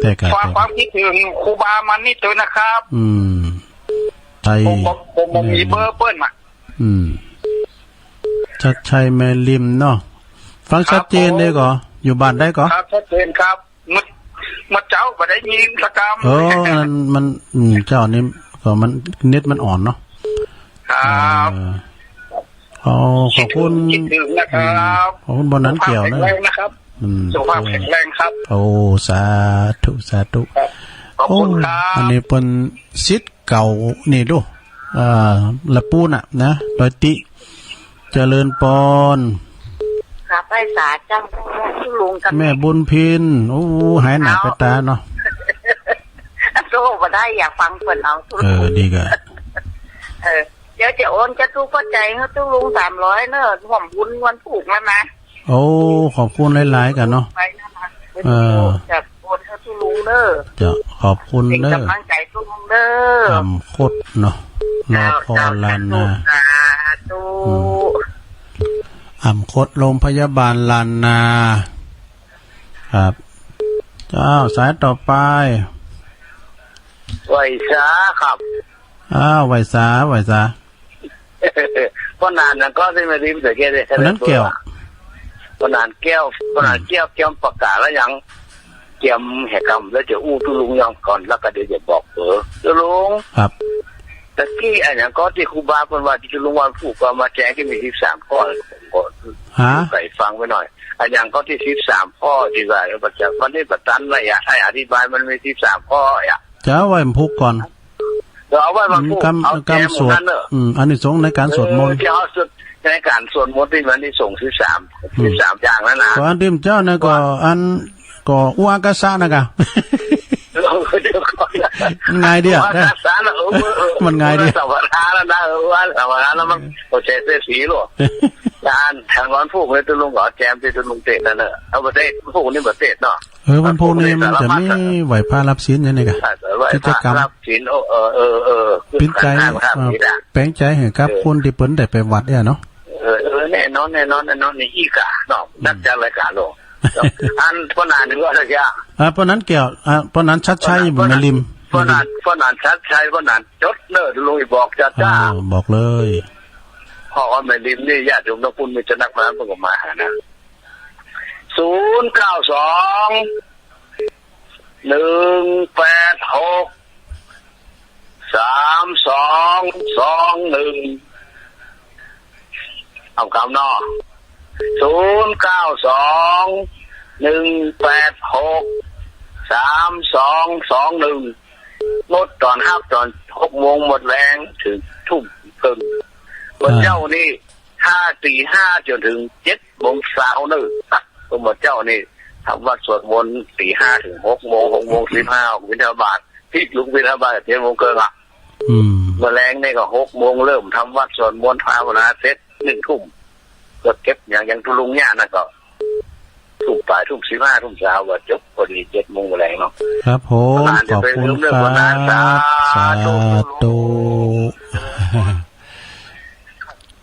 แต่กะ ฝากความคิดถึงครูบามานิดด้วยนะครับ อืม ไทย ผม ผม ผมบ่มีเบอร์เปิ้นอะ อืม ชัดชัยแม่ริมเนาะ ฟัง ครับ ชัดเจนเลยก่อ ผม อยู่บ้านใดก่อ ครับ ชัดเจนครับ เมื่อ เมื่อเจ๊าบ่ได้ยินสักกำ เออ มัน มัน อืม เจ้านี่ก็มัน เน็ตมันอ่อนเนาะ ครับ เออ อ๋อ ขอบคุณ คิดถึง คิดถึงนะครับ อืม ขอบคุณบ่อนั้นเกี่ยวนะ สุขภาพแข็งแรงนะครับ อืม สุขภาพแข็งแรงครับ โอ้ สาธุ สาธุ ครับ ขอบคุณครับ โอ้ อันนี้เปิ้นศิษย์เก่านี่ดู อ่า ละปูนน่ะนะ ดอยติ เจริญปอน ครับ ไหว้สาเจ้า ทุลุงกับ แม่บุญพิน โอ้ หายหนัก เอา กระตาเนาะ โซ่บ่ได้ อยากฟังเปิ้นเอา เออ ดีกะ เออ เดี๋ยวจะโอนจตุปัจจัยหื้อตุ๊ลุงสามร้อยเน้อ ร่วมบุญวันผูกแล้วนะ โอ้ ขอบคุณหลายๆ กั๋นเนาะ ไปนะคะ เออ จะโอนหื้อตุ๊ลุงเน้อ จะขอบคุณเน้อ เป๋นก๋ำลังใจ๋ตุ๊ลุงเน้อ อ่ำคดเนาะ เจ้า นครล้านนา เจ้า สาธุ อืม อ่ำคดโรงพยาบาลล้านนา ครับ เจ้า สายต่อไป ไหวสาครับ อ้าว ไหวสา ไหวสา ป้อหนานนั้นก็ตี้แม่ริมสังเกตดิ ป้อหนานแก้ว ป้อหนานแก้ว ป้อหนานแก้ว เกียมปากกาแล้วยัง เกียมแหกำ แล้วจะอู้ตุ๊ลุงยอมก่อน แล้วก็เดี๋ยวจะบอกเบอร์ ตุ๊ลุง ครับ ตะกี้อะหยังก็ตี้ครูบาเปิ้นว่า ตี้ตุ๊ลุงว่าวันพูกก็มาแจ้งตี้มีสิบสามข้อ ผมก็ ฮะ ใส่ฟังไว้หน่อย อะหยังก็ตี้สิบสามข้อตี้ว่า เออ ปัจจุบันนี้บ่ตันละอะ ให้อธิบายมันมีสิบสามข้ออะ จะเอาไว้วันพูกก่อน เดี๋ยวเอาไว้วันพูก อืม กำ เอาแจม กำสวด หมดนั้นเนอะ อืม อานิสงส์ในการสวดมนต์ เออ จะเอาสวด ในการสวดมนต์ตี้มันได้ส่งสิบสาม อืม สิบสามอย่างนั้นนะ ก็อันตี้เจ้านะก็ ว่า อัน ก็อุอากาสะนะกะ เดี๋ยวก่อน มันง่ายดีอะ อุอากาสะนะ เออ เออ เออ มันง่ายดี สัมปทานแล้วนะ เออ ว่าสัมปทานแล้วมัน โอ้ ใช้เศรษฐีหรอ อาจารย์ ทางวันพูกนี่ตุ๊ลุงก็แจมตี้ตุ๊ลุงเตศน์นั่นเนอะ เอาบ่เตศน์ พูกนี่บ่เตศน์เนาะ เออ วันพูกนี่มันจะมีไหว้พระรับศีลอย่างนี้กะ เออ ไหว้พระ กิจกรรม รับศีล โอ้ เออ เออ เออ ปิ้นใจ๋ ขันห้า เออ นี่นะ แป๋งใจ๋หื้อกับ เออ คนตี้เปิ้นได้ไปวัดเนี่ยเนาะ เออ เออ แน่นอน แน่นอน แน่นอน นี่อีกอะเนาะ อืม นัดจัดรายการลง อันป้อหนานนี่ว่าอะไรอะ อ่า ป้อหนานแก้ว อ่า ป้อหนานชัดชัย ป้อหนาน บุญมาลิม ป้อหนาน ป้อหนานชัดชัย ป้อหนานจดเนอะ ลุงบอกจ้า อ้าว บอกเลย เพราะว่าแม่ริมนี่ญาติโยมต้องพูดมีจะนักมาเปิ้นก็มาหานะ ศูนย์เก้าสอง หนึ่งแปดหก สามสองสองหนึ่ง เอากำเนาะ ศูนย์เก้าสอง หนึ่งแปดหก สามสองสองหนึ่ง งดต๋อนฮับต๋อนหกโมงหมดแลงเถิงทุ่มเคิ่ง อ่า เมื่อเจ๊านี่ ห้า ตีห้าจ๋นเถิงเจ็ดโมงเจ๊าเนอะ เมื่อเจ๊านี่ ทำวัตรสวดมนต์ตีห้าเถิงหกโมง หกโมงสิบห้าออกบิณฑบาต พลิกลุกบิณฑบาตเจ็ดโมงเคิ่งอะ อืม เมื่อแลงนี่ก็หกโมงเริ่มทำวัตรสวดมนต์ภาวนาเสร็จหนึ่งทุ่ม ก็เก็บอย่าง อย่างตุ๊ลุงเนี่ยนะก็ ทุ่มป๋าย ทุ่มสิบห้า ทุ่มซาวก็จบ พอดีเจ็ดโมงเมื่อแลงเนาะ ครับผม ขอบคุณครับ สาธุ สาธุ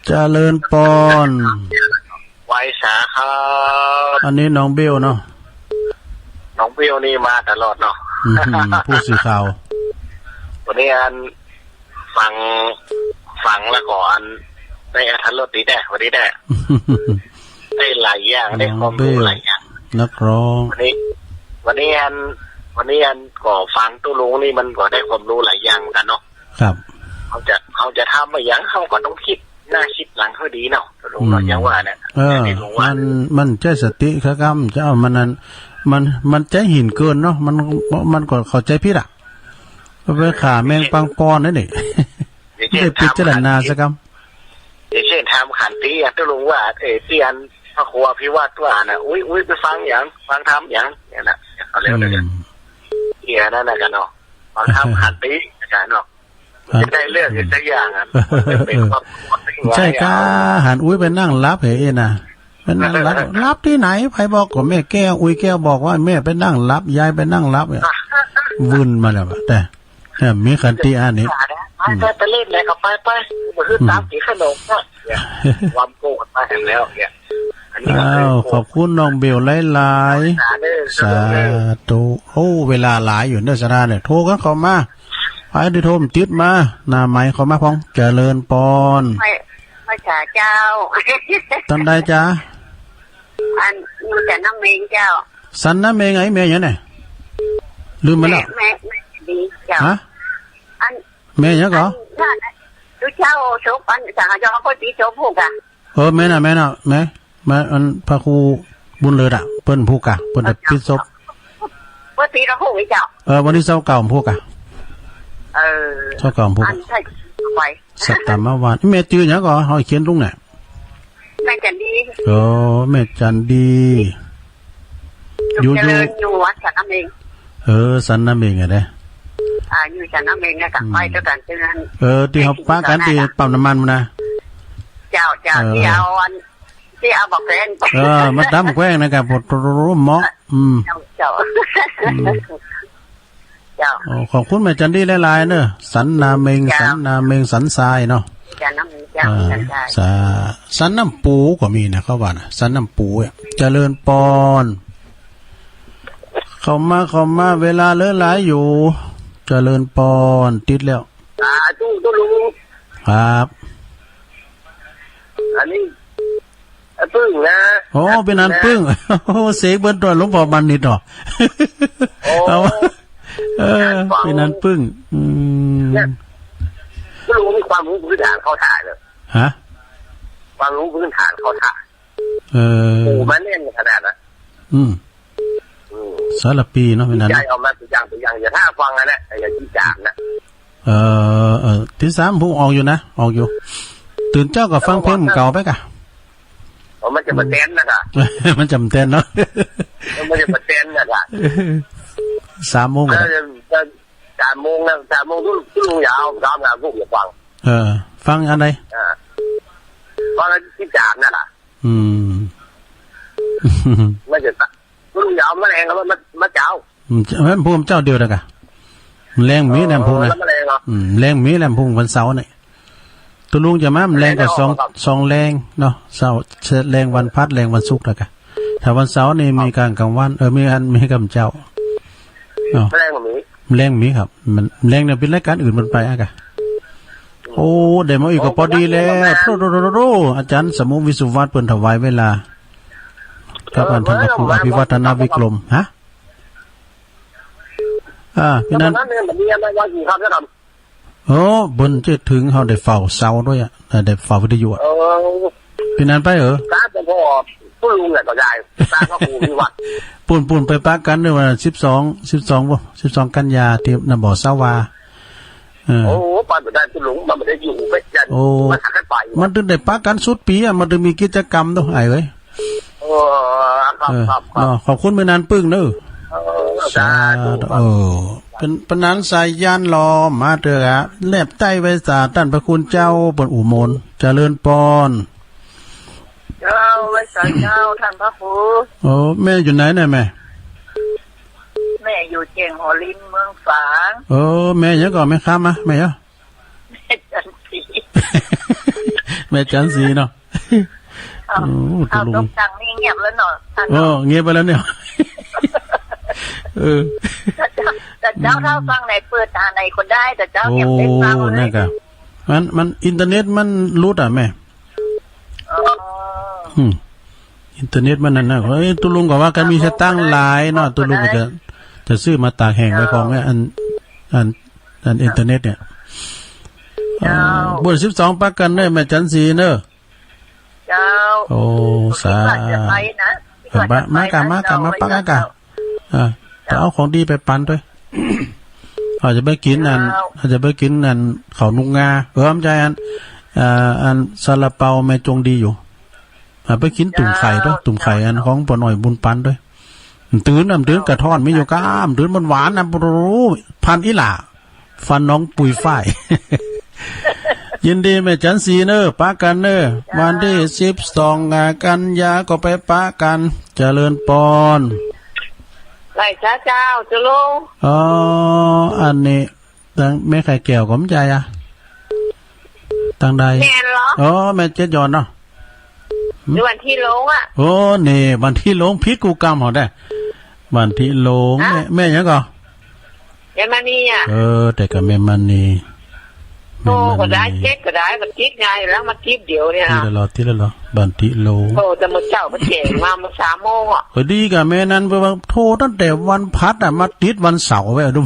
เจริญปอน ไหว้สาครับ อันนี้น้องเบลเนาะ น้องเบลนี่มาตลอดเนาะ อืม ผู้สื่อข่าว วันนี้อัน ฟัง ฟังแล้วก็อัน ได้อรรถรสดีแน่ วันนี้แน่ ได้หลายอย่าง ได้ความรู้หลายอย่าง นักร้อง วันนี้ วันนี้อัน วันนี้อันก็ฟังตุ๊ลุงนี่มันก็ได้ความรู้หลายอย่างเหมือนกั๋นเนาะ ครับ เฮาจะ เฮาจะทำอะหยัง เฮาก็ต้องกึ๊ดหน้ากึ๊ดหลังหื้อดีเนาะ ตุ๊ลุงเนาะ อืม อย่างว่าเนี่ย เออ อย่างตี้ลุงว่า มัน มันใจ๊สติครับ เจ้า มันนั่น มัน มันใจ๊หินเกินเนาะ มัน มันก็เข้าใจ๋ผิดอะ ไปฆ่าแมงปังปอนนั่นเอง อย่างเจ้น ได้พิจารณาสักกำ อย่างเจ้นถามขันติอะ ตุ๊ลุงว่า เอ้ย ตี้อันพระครูอภิวัตรว่าน่ะ อุ๊ย อุ๊ย ไปฟังหยัง ฟังธรรมหยัง เนี่ยน่ะ เอาแล้ว อืม เนี่ย เหียนั่นน่ะกั๋นเนาะ ฟังธรรมขันติกั๋นเนาะ ครับ จะได้เรื่องอีกสักอย่างอะ มันเป็นความ ใจ้ก้า หันอุ๊ยไปนั่งหลับเหยน่ะ ไปนั่งหลับ หลับตี้ไหน ใผบอก ก็แม่แก้ว อุ๊ยแก้วบอกว่าแม่ไปนั่งหลับ ยายไปนั่งหลับเนี่ย วื่นมาแล้วอะ แต่ เนี่ย มีขันติอันนี้ ไป อืม ไป ไปเล่นไหนก็ไป ไป บ่หื้อ อืม ต๋ามกิ๋นขนมเนาะ เนี่ย ความโกรธมาแล้วเนี่ย อันนี้ก็คือ อ้าว ขอบคุณน้องเบลหลายๆ สาธุ สาธุ โอ้ เวลาหลายอยู่เนอะ สาระเนี่ย โทรกันเข้ามา ใผตี้โทรติดมา หน้าไมค์เข้ามาพ่อง เจริญปอน ไหว้ ไหว้สาเจ้า ต้านใดจ๊ะ อัน อยู่สันนาเมงเจ้า สันนาเมง ไอ้แม่หยังเนี่ย ลืมไปแล้ว แม่ แม่ แม่ดีเจ้า ฮะ อัน แม่หยังก่อ อัน ลูกเจ้าศพ อัน สังขยอค่อยปีศพพูกอะ เออ แม่นน่ะ แม่นน่ะ แม่ แม่ อันพระครูบุญเลิศอะ เปิ้นพูกอะ เปิ้นจะปีศพ เปิ้นปีศพพูกนี่เจ้า เออ วันตี้ซาวเก้าพูกอะ เออ ซาวเก้าพูกอะ อันใช่ ไป สัตตมวาท แม่จื้อหยังก่อ เฮาเขียนลงเนี่ย แม่จันดี โอ้ แม่จันดี อยู่ อยู่เจริญ อยู่วัดสันนาเมง เออ สันนาเมงอะเด้ อ่า อยู่สันนาเมงนะ กะ อืม ไปด้วยกั๋นเท่านั้น เออ ตี้เฮาปะกั๋นตี้ปั๊มน้ำมันนะ เจ้า เจ้า เออ ตี้เอาอัน ตี้เอาบักแข้ง เออ มาต๋ำแข้งนะกะ ปวดรู้เหมาะ อืม เจ้า เจ้า อืม เจ้า โอ้ ขอบคุณแม่จันดีหลายๆ เนอะ สันนาเมง เจ้า สันนาเมง สันทรายเนาะ สันนาเมง เจ้า อ่า สันทราย สา สันน้ำปูก็มีนะ เขาว่านะ สันน้ำปูอะ เจริญปอน เข้ามา เข้ามา เวลาเหลือหลายอยู่ เจริญปอน ติดแล้ว อ่า ตุ๊ ตุ๊ลุง ครับ อันนี้ ไอ้ปึ้งนะ โอ้ เป๋นอันปึ้ง โอ้ เสียงเปิ้นตอนหลวงป้อมานิดเนาะ โอ้ เอา เออ ฟัง เป๋นอันปึ้ง อืม เนี่ย ตุ๊ลุงมีความฮู้พื้นฐานเข้าท่าเนาะ ฮะ ความฮู้พื้นฐานเข้าท่า เออ โอ้ มันแน่นขนาดนั้น อืม อืม สารภีเนาะ เป๋นอัน ใจ้ เอามาตัวอย่าง ตัวอย่าง อย่าถ้าฟังนะ อย่าขี้จ๋ามนะ เออ เออ ตี้สามพุ้งออกอยู่นะ ออกอยู่ ตื่นเจ๊าก็ฟังเพลงเก่าไปก่ะ อ๋อ มันจะมาแตนนะก่ะ มันจะมาแตนเนาะ มันจะมาแตนนะก่ะ สามโมง เออ ก่ะ สามโมงนะ สามโมงตุ๊ ตุ๊ลุงยาว สามงานพวกอย่าฟัง เออ ฟังอันใด อ่า ฟังอันตี้จ๋ามนั่นล่ะ อืม มันจะ ตุ๊ลุงยาวมาแลง เอามา มาเจ๊า อืม แม่นพุ้งเจ๊าเดียวนะก่ะ แลงมีแลงพุ้งนะ อ๋อ แล้วมาแลงเหรอ อืม แลงมีแลงพุ้งวันเสาร์นี่ ตุ๊ลุงจะมาแลงก็สอง แลงได้ออกครับ สองแลงเนาะ เสาร์ แลงวันพัด แลงวันศุกร์นะก่ะ ถ้าวันเสาร์นี่ ครับ มีก๋านกลางวัน เออ มีอัน มีก๋านเจ๊าเนาะ แลงก็มี แลงมีครับ มัน แลงเนี่ยเป๋นรายก๋านอื่นมันไปอ่ะก่ะ โอ้ ได้มาอีกก็ปอดีแล้ว โอ้ โถ่ๆๆๆ อาจ๋ารย์สมุห์ วิสุวัฒน์ เปิ้นถวายเวลา ครับ อันท่านพระครูอภิวัฒนวิกรม ฮะ อ่า เป๋นอัน แล้ววันนั้นเนี่ยมันมีอะไรวะอยู่ครับ แล้วครับ โอ้ เปิ้นจะถึงเฮาได้เฝ้าเสาด้วยอ่ะ ได้เฝ้าวิทยุอ่ะ เออ เป๋นอันไปเออ ครับ แต่พอตุ๊ลุงเนี่ยก็ได้ ตามพระครูที่วัด ปู๊น ปู๊นไปปะกั๋นด้วยวันสิบสอง สิบสองบ่ สิบสองกันยาตี้หน้าบ่อสาวา เออ โอ้ ไปบ่ได้ตุ๊ลุง มันบ่ได้อยู่ ไปจันทร์ โอ้ มันหากันไป มันตึงได้ปะกั๋นสุดปี๋อ่ะ มันตึงมีกิจกรรมเนาะ อ้ายเอ้ย เออ ครับ เออ ครับ ครับ เนาะ ขอบคุณเป๋นอันปึ้งเนาะ เออ สาธุ สาธุ ครับ เออ เป๋น เป๋นอันสายัณหล่อมาเต๊อะ แนบใต้ไว้สาต้านพระคุณเจ้า เปิ้นอุโมน เจริญปอน เจ้า ไว้สาเจ้า ท่านพระครู โอ้ แม่อยู่ไหนเนี่ยแม่ แม่อยู่แจ้งหอลิน เมืองฝาง เออ แม่หยังก่อ แม่คำอะ แม่หยัง แม่จันทร์ศรี แม่จันทร์ศรีเนาะ เอา โอ้ เอา ตุ๊ลุง ตกตังนี่เงียบแล้วเนาะ ท่านเนาะ เออ เงียบไปแล้วเนี่ย เออ แต่เจ้า แต่เจ้า อืม ถ้าฟังไหนเปิดตาไหนก็ได้ แต่เจ้า โอ้ เงียบไปฟังเลย นั่นก่ะ มัน มันอินเทอร์เน็ตมันหลุดอ่ะแม่ อ๋อ อืม อินเทอร์เน็ตมันนั่นนะ เฮ้ย ตุ๊ลุงก็ว่ากั๋นมีสตางค์หลายเนาะ ตุ๊ลุงก็จะ จะซื้อมาตากแห้งไว้ของเนี่ย อัน อัน อันอินเทอร์เน็ตเนี่ย เจ้า เออ บุญสิบสองปะกั๋นเน่อ แม่จันทร์ศรีเน่อ เจ้า โอ้ สา คิดว่าจะไปนะ เออ คิดว่าจะไปนะ มาก่ะ มาก่ะ เจ้า มาปะกั๋นก่ะ เจ้า อ่า ไปเอาของดีไปปันตวย อาจจะไปกิ๋นอัน เจ้า อาจจะไปกิ๋นอัน ข้าวหนุกงา เออ บ่ใจ้อัน เอ่อ อันซาลาเปาแม่จงดีอยู่ อ่า ไปกิ๋นตุ่มไข่ตวย เจ้า ตุ่มไข่อันของป้อน้อยบุญปันตวย มันตื่น มันตื่น เจ้า กระท้อนมีอยู่ก้า มันตื่น มันหวานนะ โอ้โห พันธุ์อิหร่า ฟันน้องปุยฝ้าย ยินดีแม่จันทร์ศรีเน่อ ปะกั๋นเน่อ เจ้า วันตี้สิบสอง อ่า กันยาก็ไปปะกั๋น เจริญปอน ไหว้สาเจ้า ตุ๊ลุง อ๋อ อันนี้ ตังแม่ไข่แก้วก็บ่ใจ้อะ ตังใด แม่นเหรอ อ๋อ แม่เจ๊ยอนเนาะ หืม วันตี้ลงอะ โอ้ นี่ วันตี้ลง ผิดกู้กำเหรอได้ วันตี้ลง ฮะ แม่ แม่หยังก่อ แม่มณีอะ เออ แต่ก็แม่มณี โทรก็ได้ แม่มณี เช็คก็ได้ มันติดง่ายอยู่แล้ว มันติดเดี๋ยวเนี่ยนะ ติดแล้วเหรอ ติดแล้วเหรอ วันตี้ลง โทรแต่มื้อเจ๊า มันแจ้งมาเมื่อสามโมงอะ ก็ดีกับแม่นั้น เพราะว่าโทรตั้งแต่วันพัดอะ มาติดวันเสาร์ไว้อะ ดู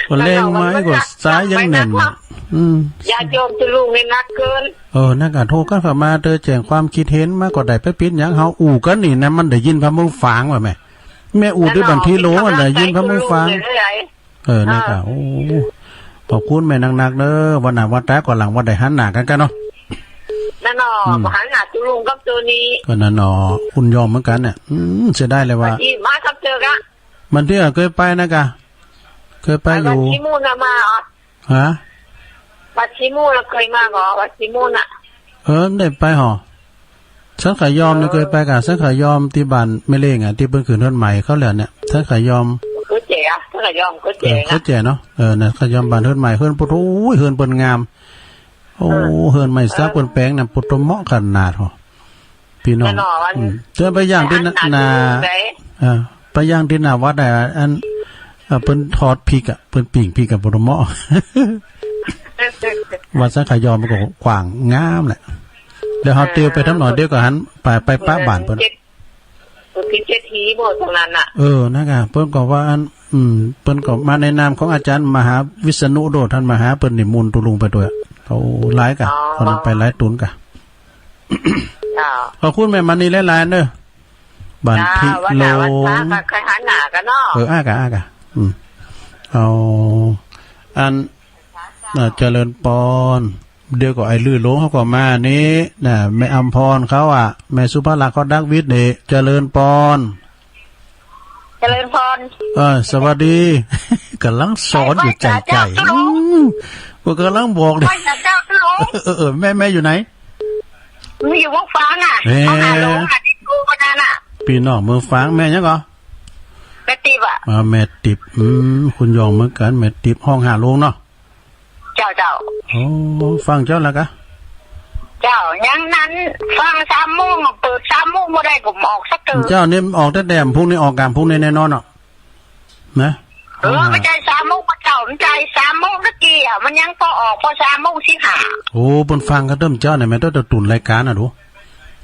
วันแรงมาก็สายยังแน่นอะ อืม ญาติโยมตุ๊ลุงนี่นักเกิน เออ นั่นก่ะ โทรกั๋นเข้ามาเต๊อะ แจ้งความคิดเห็นมาก็ได้ ไปปิดหยังเฮา อู้กั๋นนี่นะ มันได้ยินผ่าหูฟังว่ะแม่ แม่อู้ตี้วันตี้ลงอะ ได้ยินผ่าหูฟัง เออ นั่นก่ะ อ่า โอ้ ขอบคุณแม่นักๆ เน่อ วันหน้าวันต๋าก่อนหลังวันได้หันหน้ากั๋นก่ะเนาะ นั่นเนาะ อืม บ่หันหน้าตุ๊ลุงกับตุ๊นี้ ก็นั่นเนาะ อุ่นยอมเหมือนกั๋นเนี่ย อืม เสียดายเลยว่า วันตี้มากับเธอก่ะ วันตี้อะ เคยไปนะก่ะ เคยไปอยู่ วัดชีมูลน่ะมาเหรอ ฮะ วัดชีมูลน่ะเคยมาก่อ วัดชีมูลน่ะ เออ ได้ไปเหรอ สันขายอมเนี่ย เออ เคยไปก่ะ สันขายอมตี้บ้านแม่เล้งอะ ตี้เปิ้นขึ้นเฮือนใหม่เขาแล้วเนี่ย สันขายอม เขาแจ๋อะ สันขายอมเขาแจ๋ เออ นะ เขาแจ๋เนาะ เออ น่ะ ขายอมบ้านเฮือนใหม่ เฮือนปุ้น โอ้ย เฮือนเปิ้นงาม โอ้ เออ เฮือนใหม่สัก เออ เปิ้นแป๋งน่ะ ปุ้นเหมาะขนาดเหรอ พี่น้อง แน่นอน อืม เจอไปอย่างตี้น่ะ หา น่ะ หาดูได้ อ่า ไปย่างตี้หน้าวัดอะ อัน อ่า เปิ้นทอดพริกอะ เปิ้นปิ้งพริกอะ บ่ฮู้เนาะ วัดสังขยอมันก็กว้างงามแหละ แล้วเฮาเตียวไปทางหน้อยเดียวก็หันไป ไปปะบ้านเปิ้น เออ เจ็ด เจ็ดทีบ่ตรงนั้นน่ะ เออ นั่นกะ เปิ้นก็ว่าอัน อืม เปิ้นก็มาในนามของอาจารย์มหาวิษณุโดด ท่านมหาเปิ้นนิมนต์ตุ๊ลุงไปตวย เขาหลายกะ อ๋อ เขานำไปหลายตุ๊นกะ จ้า ขอบคุณแม่มณีหลายๆ เน้อ บ้าน จ้า ทิ วันหน้า โลง วันพระก็ค่อยหันหน้ากั๋นเนาะ เออ อ้ากะ อ้ากะ อืม เอา อัน อ่า เจริญปอน เดี๋ยวก็ไอ้ลือหลวงเขาก็มานี่นะ แม่อำพรเขาอะ แม่สุภาลักษณ์เขาดักวิทย์นี่ เจริญปอน เจริญปอน เออ สวัสดี ก่ำลังสอนอยู่ ใจ๋ๆ เจ้าตุ๊ลุง อืม ก็ก่ำลังบอกนี่ ไหว้เจ้าตุ๊ลุง เออ เออ เออ แม่ แม่อยู่ไหน มีอยู่เมืองฝางอะ แม่ เขาหาหลวงอะ ตี้กูก็นั่นอะ ปี้น้องเมืองฝาง แม่หยังก่อ แม่ติ๊บอะ อ่า แม่ติ๊บ อืม คุณยองเหมือนกั๋น แม่ติ๊บ ฮ้องหาหลวงเนาะ เจ้า เจ้า โอ้ ฟังเจ้าแล้วกะ เจ้า ยังนั้น ฟังสามโมง เปิดสามโมงบ่ได้ก็บ่ออกสักเตื้อ เจ้านี่ออกแต่แดม พรุ่งนี้ออกกลาง พรุ่งนี้แน่นอนเนาะ นะ เออ ไม่ใช่สามโมงก็เจ้า ไม่ใช่สามโมงตะกี้อะ มันยังปอออก ปอสามโมงสิบห้า โอ้ เปิ้นฟังกั๋นเติมเจ้าเนี่ย แม่นแต่ตุ๊นรายก๋านน่ะดู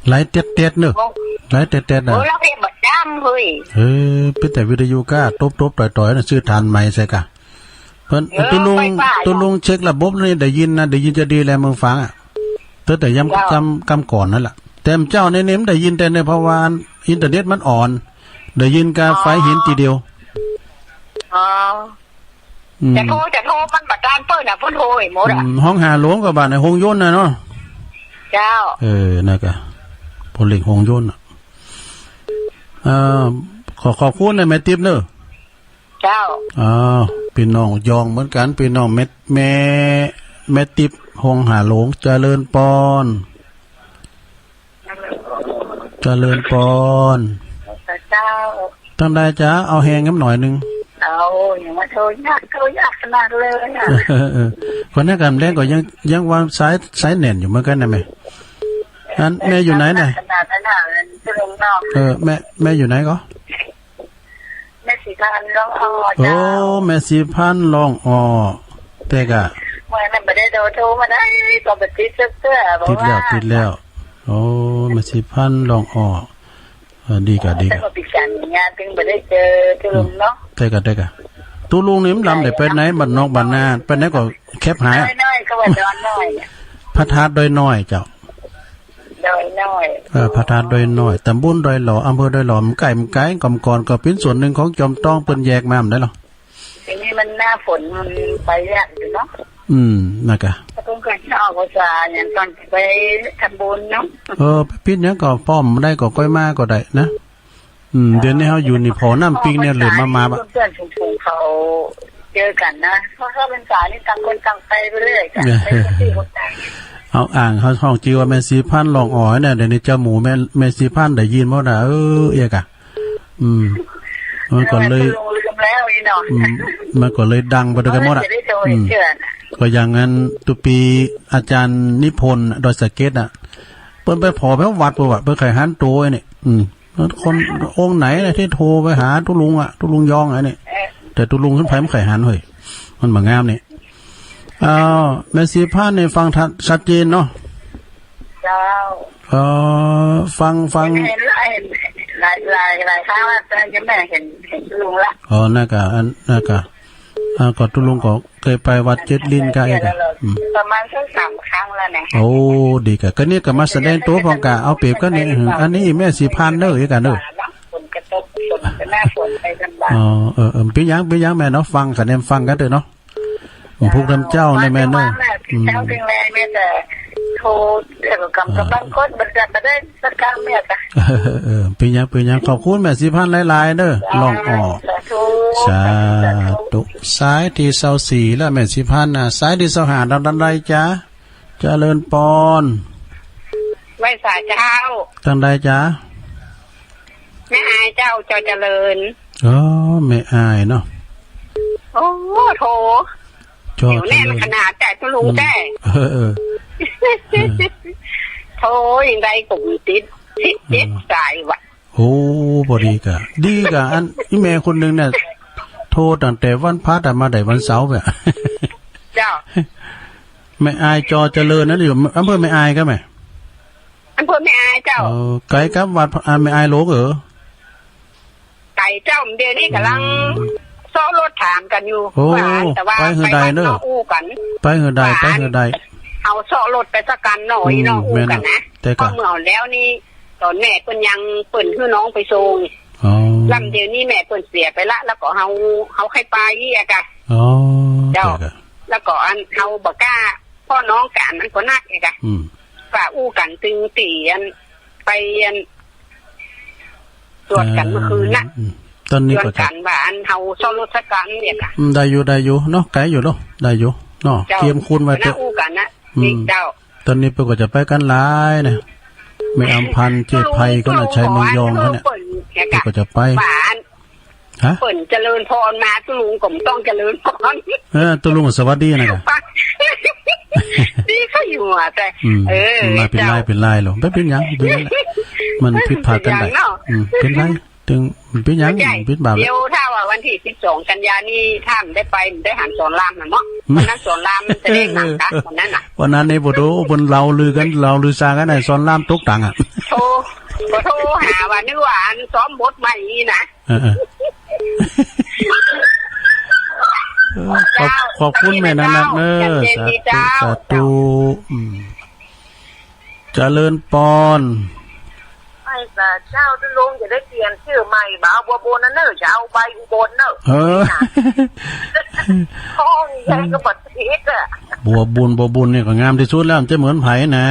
หลายเต็ดๆ เน้อ โอ้ หลายเต็ดๆ น่ะ โอ้ แล้วเพลงบัดดังเฮ้ย เออ เป๋นแต่วิทยุก้า ตบๆ ต่อยๆ น่ะ ซื้อฐานไมค์ใส่กะ เปิ้น เออ ตุ๊ลุง ไปว่า ตุ๊ลุงเช็คระบบนี่ได้ยินนะ ได้ยินจะดีแลเมืองฝางอะ เต๊อะแต่ยาม เจ้า กำ กำก่อนนั่นแหละ แต่เจ้านี่ นี่มันได้ยินแต่เนี่ย เพราะว่าอินเทอร์เน็ตมันอ่อน ได้ยินกา อ๋อ ไฟหินตี้เดียว อ๋อ อืม จะโทร จะโทรมันบ่ตานเปิ้นน่ะ เปิ้นโทรให้หมดอะ อืม ฮ้องหาหลวงก็บ้านไอ้ฮงยนต์น่ะเนาะ เจ้า เออ นั่นกะ พ่อเล็กฮงยนต์น่ะ เอ่อ ขอขอบคุณนะแม่ติ๊บเน้อ เจ้า อ้าว ปี้น้องยองเหมือนกั๋น ปี้น้องแม่ แม่ แม่ติ๊บ ฮ้องหาหลวง เจริญปอน เจริญปอน เจ้า ตั้งใดจ๊ะ เอาแฮงแหมหน่อยนึ่ง เอา ยังมาโทรยาก โทรยากขนาดเลยอะ เออ เออ คนนั้นกำแดงก็ยัง ยังวางสาย สายแน่นอยู่เหมือนกั๋นนะแม่ อันแม่อยู่ไหนน่ะ ขนาดนั้นน่ะ เออ แม่ แม่อยู่ไหนก่อ แม่ศรีพันธ์ร้องอ๋อ โอ้ เจ้า แม่ศรีพันธ์ร้องอ๋อ แต่กะ เมื่อนั้นบ่ได้โทรมาได้ ก็บ่ติดสักเตื้อ ติดแล้ว ติดแล้ว โอ้ แม่ศรีพันธ์ร้องอ๋อ เออ ดีกะ ดีกะ แต่ก็ปิดกันงาน ถึงบ่ได้เจอตุ๊ลุงเนาะ อืม แต่กะ แต่กะ ตุ๊ลุงนี่มันลำได้ไปไหน บ้านนอกบ้านนา ไปไหนก็แคบหา ดอยน้อย เขาว่าดอยน้อย พระธาตุดอยน้อยเจ้า ดอยน้อย เออ พระธาตุดอยน้อย ตำบลดอยหล่อ อำเภอดอยหล่อ มันใก้ มันใก้ ก่ำก่อนก็เป๋นส่วนนึ่งของจอมต้อง เปิ้นแยกมา บ่ได้หรอ ทีนี้มันหน้าฝน มันไปยากอยู่เนาะ อืม นั่นกะ ถ้าเปิ้นก็จะออกภาษาอย่างตอนไปทำบุญเนาะ เออ ไปปิดหยังก็ ป้อมได้ก็ก้อยมาก็ได้นะ อืม เดี๋ยวนี้เฮาอยู่นี่ ผ่อน้ำปิงเนี่ย เหลือมา มา เพื่อนๆ ฝูงๆ เขาเจอกันนะ เพราะเข้าพรรษานี่ต่างคนต่างไปไปเรื่อยจ้ะ ไปคนที่คนต่าง เอาอ่างเฮาฮ้องจื้อว่าแม่ศรีพันธ์ร้องอ๋อเนี่ย เดี๋ยวนี้เจ้าหมู่แม่ แม่ศรีพันธ์ได้ยินหมดนะ เออ เอียกะ อืม มันก็เลย เออ ลืมแล้วนี่เนาะ อืม มันก็เลยดังไปด้วยกันหมดอะ จะได้โทร อืม เชื่อนะ ก็อย่างนั้น ตุ๊ปีอาจารย์นิพนธ์ดอยสะเก็ดอะ เปิ้นไปผ่อแถววัดปู๊นอะ เปิ้นใค่หันตั๋วไอ้นี่ อืม คนองค์ไหนนะตี้โทรไปหาตุ๊ลุงอะ ตุ๊ลุงยองอะนี่ เออ แต่ตุ๊ลุงขึ้นไปบ่ใค่หันเฮ้ย มันบ่งามนี่ อ้าว แม่ศรีพันธ์นี่ฟังทัด ชัดเจนเนาะ เจ้า เออ ฟัง ฟัง เห็นหลาย เห็นหลาย หลาย หลายครั้งแล้ว แต่ยังไม่เห็น เห็นตุ๊ลุงละ อ๋อ นั่นกะ อัน นั่นกะ อ่า ก็ตุ๊ลุงก็เกยไปวัดเจ็ดลิ้นกะเอกอะ อืม ประมาณสักสามครั้งแล้วนะ โอ้ ดีกะ ก็เนี่ยก็มาแสดงตั๋วพ่องกะ เอาเปรียบกั๋นนี่ อันนี้แม่ศรีพันธ์เน้อ เอกอะเน้อ ฝนกระทบ ฝนจะหน้าฝนไปลำบาก อ๋อ เออ เออ เป๋นหยัง เป๋นหยังแม่เนาะ ฟังกะแนมฟังกั๋นเต๊อะเนาะ พวกท่านเจ้าเนี่ยแม่เน้อ อืม เจ้าเพียงแรงเนี่ยแต่โทรเกี่ยวกับกำลังคนมันจะมาได้สักครั้งเนี่ยจ้ะ เออ เออ เป๋นหยัง เป๋นหยัง ขอบคุณแม่ศรีพันธ์หลายๆ เน้อ ร้องอ๋อ สาธุ สาธุ สายตี้ซาวสี่แล้วแม่ศรีพันธ์นะ สายตี้ซาวห้า ดังใดจ๊ะ เจริญปอน ไหว้สาเจ้า ตั้งใดจ๊ะ แม่อายเจ้า จอเจริญ อ๋อ แม่อายเนาะ โอ้ โท จอเจริญ เดี๋ยวแน่นขนาดแต่ตุ๊ลุงแต้ อืม เออ เออ เออ โท ยังไงก็บ่ติด ติด อืม ติดสายวะ โอ้ พอดีก่ะ ดีก่ะ อันอี้แม่คนนึ่งเนี่ย โทรตั้งแต่วันพฤหัสมาได้วันเสาร์เนี่ย เจ้า แม่อายจอเจริญนะ อยู่อำเภอแม่อายก่ะแม่ อำเภอแม่อายเจ้า เออ ไก๋กับวัด อ่า แม่อายหลวงเออ ไก๋เจ้า เดี๋ยวนี้ก่ำลัง อืม เซาะรถถามกั๋นอยู่ โอ้ ว่า แต่ว่า ไปหื้อใดเน่อ ไปวัดเนาะ อู้กั๋น ไปหื้อใด ว่า ไปหื้อใด เฮาเซาะรถไปสักกั๋นเนาะ อืม อี้เนาะ อู้กั๋นนะ แม่นเนาะ แต่ก็ พอเมื่อแล้วนี่ ต๋อนแม่เปิ้นยัง เปิ้นหื้อน้องไปส่ง อ๋อ ลำเดี๋ยวนี้แม่เปิ้นเสียไปละ แล้วก็เฮา เฮาใค่ไปอี้อะก่ะ อ๋อ เจ้า แต่ก็ แล้วก็อันเฮาบ่กล้า เพราะน้องก๋านมันก็นักอี้อะก่ะ อืม ว่าอู้กั๋นตึงตี้อัน ไปอัน จวดกั๋นเมื่อคืนน่ะ อืม ต๋อนนี้ก็จะ จวดกั๋นว่าอันเฮาเซาะรถสักกั๋นเนี่ยก่ะ อืม ได้อยู่ ได้อยู่เนาะ ไก๋อยู่เนาะ ได้อยู่เนาะ เจ้า เกียมคูณไว้เต๊อะ อู้กั๋นนะ อืม เจ้า ต๋อนนี้เปิ้นก็จะไปกั๋นหลายนะ แม่อำพันธ์ เจ๊ไพ ก็น่ะ ชัยเมืองยองเขาเนี่ย เปิ้นเนี่ยก่ะ เปิ้นก็จะไป ว่าอัน ฮะ เปิ้นเจริญพรมา ตุ๊ลุงก็บ่ต้องเจริญพร เออ ตุ๊ลุงสวัสดีนะก่ะ ดีเขาอยู่อะ แต่ อืม เออ มันเป๋นไร เจ้า เป๋นไรหรอ บ่เป๋นหยัง เป๋นหยังแหละ มันผิดพลาดกั๋นได้ เป๋นหยังเนาะ อืม เป๋นไร ตึงเป๋นหยัง บ่ใจ้ ผิดบาป เดี๋ยวถ้าว่าวันตี้สิบสองกัญญานี่ถ้าบ่ได้ไป บ่ได้หันสอนรามน่ะเนาะ วันนั้นสอนรามมันจะได้หนักกั๋น วันนั้นน่ะ วันนั้นนี่ โอ้โห เปิ้นเล่าลือกั๋น เล่าลือซากั๋นน่ะ สอนรามตกตังค์อะ โทร ก็โทรหาว่านึกว่าอันซ้อมบทใหม่นี่นะ เออ เออ เออ ขอบ เจ้า ขอบคุณแม่นักๆ เนอะ เจ้า สาธุ เจ้า สาธุ อืม เจริญปอน ไม่จ้ะเจ้า ตุ๊ลุงจะได้เปลี่ยนจื้อใหม่ บ่เอาบัวบนนะเน่อ จะเอาใบอุบลเน่อ เออ ท้องใหญ่ก็บ่ติดอะ บัวบุญ บัวบุญนี่ก็งามตี้สุดแล้ว มันจะเหมือนใผนะ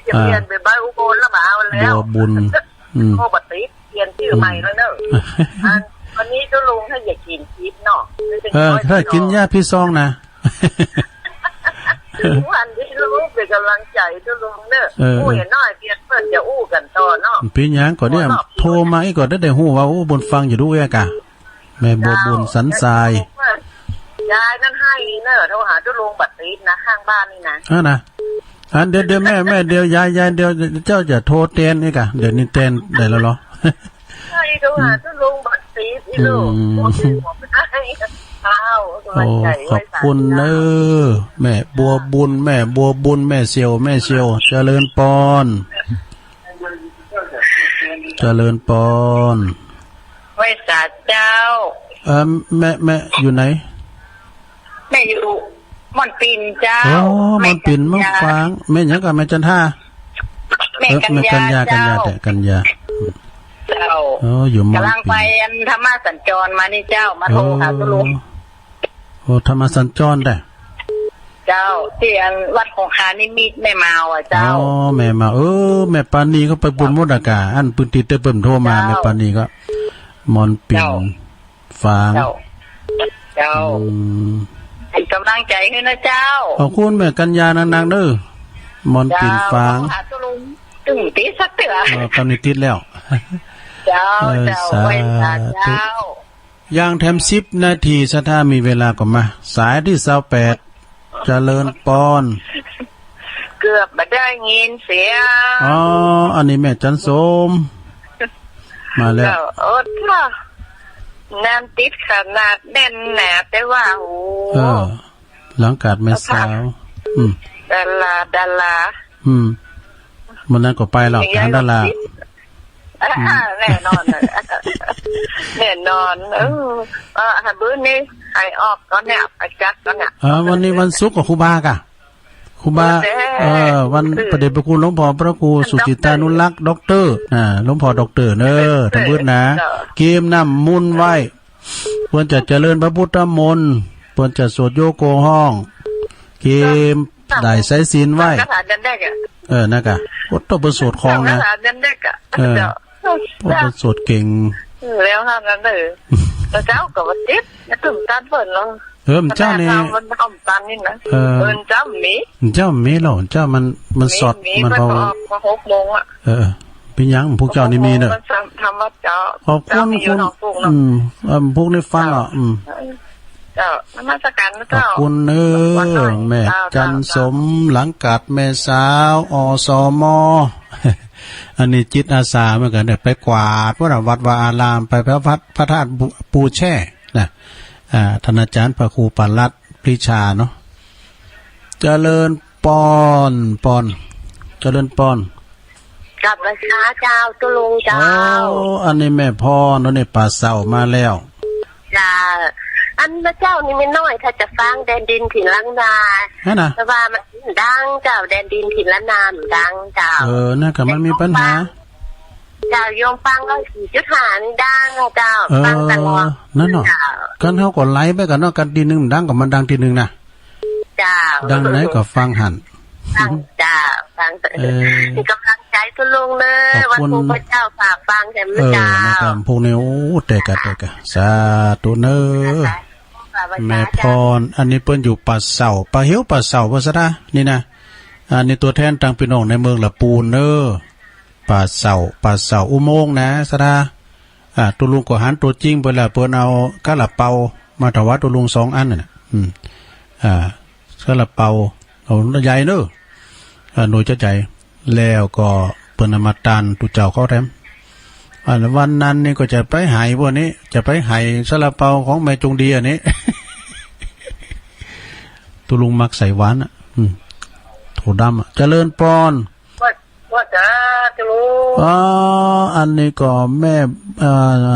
จะเปลี่ยน อ่า เป๋นใบอุบลแล้ว บ่เอาแล้ว บัวบุญ อืม ก็บ่ติด เปลี่ยนจื้อใหม่แล้วเน่อ อืม อัน วันนี้ตุ๊ลุงถ้าอยากกิ๋นจิ๊บเนาะ เออ ถ้ากิ๋นยาพิษซองนะ วันนี้ลูกเป๋นก๋ำลังใจ๋ตุ๊ลุงเน่อ เออ อู้ เออ เหียน้อยเปียกเปิ้นจะอู้กั๋นต่อเนาะ เป๋นหยังก่อเนี่ย โทรมาอี้ก่อได้ ได้ฮู้ว่า โอ้ บุญฟังอยู่ดูเอ้ยก่ะ แม่บัวบุญสันทราย ยายนั่นไห้เน่อ โทรหาตุ๊ลุงบ่ติดนะ ข้างบ้านนี่นะ อ่ะนะ อันเดี๋ยว เดี๋ยวแม่ แม่ เดี๋ยวยาย ยาย เดี๋ยวเจ้าจะโทรแตนนี่ก่ะ เดี๋ยวนี้แตนได้แล้วเหรอ ใช่ โทรหาตุ๊ลุงบ่ติดอีลูก อืม โอ้ย บอกไม่ได้ อ้าว โอ้ ขอบคุณเน่อ แม่บัวบุญ แม่บัวบุญ แม่เสี่ยว แม่เสี่ยว เจริญปอน เจริญปอน ไหว้สาเจ้า เอ่อ แม่ แม่อยู่ไหน แม่อยู่ม่อนปิ่นเจ้า อ๋อ ม่อนปิ่น แม่กัญญา ม่อนฝาง แม่หยังก่อ แม่จันทา แม่กัญญา เออ แม่กัญญา เจ้า กัญญา แต่กัญญา เจ้า อ๋อ อยู่ม่อนปิ่น ก๋ำลังไปอันธรรมสัญจรมานี่เจ้า มาโทรหาตุ๊ลุง โอ้ ธรรมสัญจรได้ เจ้า ตี้อันวัดคงคานิมิตรแม่มาวอะเจ้า อ๋อ แม่มาว เออ แม่ปานีก็ไปบุญหมดอะก่ะ อันปื้นตี้เต้ยเปิ้นโทรมา เจ้า แม่ปานีก็ ม่อนปิ่น เจ้า ฝาง เจ้า เจ้า อืม เป๋นก๋ำลังใจ๋หื้อนะเจ้า ขอบคุณแม่กัญญานักๆ เน่อ ม่อนปิ่น เจ้า ฝาง โทรหาตุ๊ลุงตึงติดสักเตื้อ เออ ต๋อนนี้ติดแล้ว เจ้า เออ เจ้า สาธุ ไหว้สาเจ้า ยังแถมสิบนาที ศรัทธามีเวลาก็มา สายตี้ซาวแปด เจริญปอน เกือบบ่ได้ยินเสียง อ๋อ อันนี้แม่จันสม มาแล้ว เจ้า โอ้ ท่า น้ำติดขนาดแน่นหนา แต่ว่า โอ้ เออ หลังกาดแม่สาว อืม ดารา ดารา อืม มื้อนั้นก็ไปแล้ว เมีย หาดารา ลูกศิษย์ อืม แน่นอนเลย แน่นอน เออ เออ หามื้อนี้ ใผออกก่อนเนี่ย ไปจัดก่อนเนี่ย เออ วันนี้วันศุกร์กับครูบาก่ะ ครูบา เออ วัน อืม พระเดชพระคุณหลวงพ่อพระครูสุจิตตานุรักษ์ ด็อกเตอร์ อ่า หลวงพ่อด็อกเตอร์เน่อ เออ ทำบุญนะ เออ เกียมน้ำมนต์ไว้ เปิ้นจะเจริญพระพุทธมนต์ เปิ้นจะสวดโยโกห้อง เกียมได้สายศีลไว้ คาถาเดือนแรกอะ เออ นั่นก่ะ โอ้ ต้องเปิ้นสวดคองนะ คาถาเดือนแรกอะ เออ เจ้า โอ้ เปิ้นสวดเก่ง แล้วเท่านั้นเลย แต่เจ้าก็บ่ติด แล้วถึงการเปิ้นเนาะ เออ เจ้านี่ มันทำตันนี่นะ เออ เออ เจ้ามี เจ้ามีหรอ เจ้ามัน มันสด มี มัน มัน พอ พอหกโมงอะ เออ เป๋นหยัง พวกเจ้านี่มีเน่อ มันทำวัดเจ้า ขอบคุณ เจ้ามีอยู่ คุณ หนองกุ้งเนาะ อืม เออ พวกนี้ฟังอ่ะ อืม เจ้า นมัสการนะเจ้า ขอบคุณเน่อ วัดหน่อย แม่ เจ้า จันสม เจ้า หลังกาดแม่สาว อสม อันนี้จิตอาสาเหมือนกั๋นเนี่ย ไปกวาดวัด วัดวาอาราม ไปพระพัด พระธาตุปู ปูแช่นะ อ่า ต้านอาจ๋ารย์พระครูปาลัดปรีชาเนาะ เจริญปอน ปอน เจริญปอน กราบไหว้สาเจ้า ตุ๊ลุงเจ้า โอ้ อันนี้แม่พร อันนี้ป่าเศร้ามาแล้ว เจ้า อันพระเจ้านี่ไม่น้อย ถ้าจะฟังแดนดินถิ่นล้านนา นั่นน่ะ แต่ว่ามันดังเจ้า แดนดินถิ่นล้านนามันดังเจ้า เออ นั่นก็มันมีปัญหา เจ้า โยมฟังร้อยสี่จุดห้านี่ดังเจ้า เออ ฟังตลอด นั่นเนาะ เจ้า กันเฮาก็ไล่ไปกั๋นเนาะ กันตี้นึ่งดังก็มันดังตี้นึ่งนะ เจ้า ดังไหนก็ฟังหั้น ฟังเจ้า ฟัง เออ นี่ก๋ำลังใจ๋ตุ๊ลุงเน่อ ขอบคุณ วันครูพระเจ้าฝากฟังแถม เออ เจ้า นะครับ พวกนี้ โอ้ แต่กะ แต่กะ สาธุเน่อ แม่พร อันนี้เปิ้นอยู่ป่าเศร้า ป่าเหียวป่าเศร้า ภาษานี่นะ อันนี้ตั๋วแทนตังปี้น้องในเมืองละปูนเน่อ ป่าเศร้า ป่าเศร้าอุโมงค์นะ สาธุ อ่า ตุ๊ลุงก็หันตั๋วจริงไปแล้ว เปิ้นเอาซาลาเปามาถวายตุ๊ลุงสองอันน่ะ อืม อ่า ซาลาเปา เอาใหญ่เน่อ อ่า หน่วยใหญ่ แล้วก็เปิ้นเอามาตานตุ๊เจ้าเขาแถม อันวันนั้นนี่ก็จะไปไหว้พวกนี้ จะไปไหว้ซาลาเปาของแม่จงดีอันนี้ ตุ๊ลุงมักใส่หวานอ่ะ อืม โถดำอ่ะ เจริญปอน ว่า ว่าจ้าตุ๊ลุง อ๋อ อันนี้ก็แม่ เอ่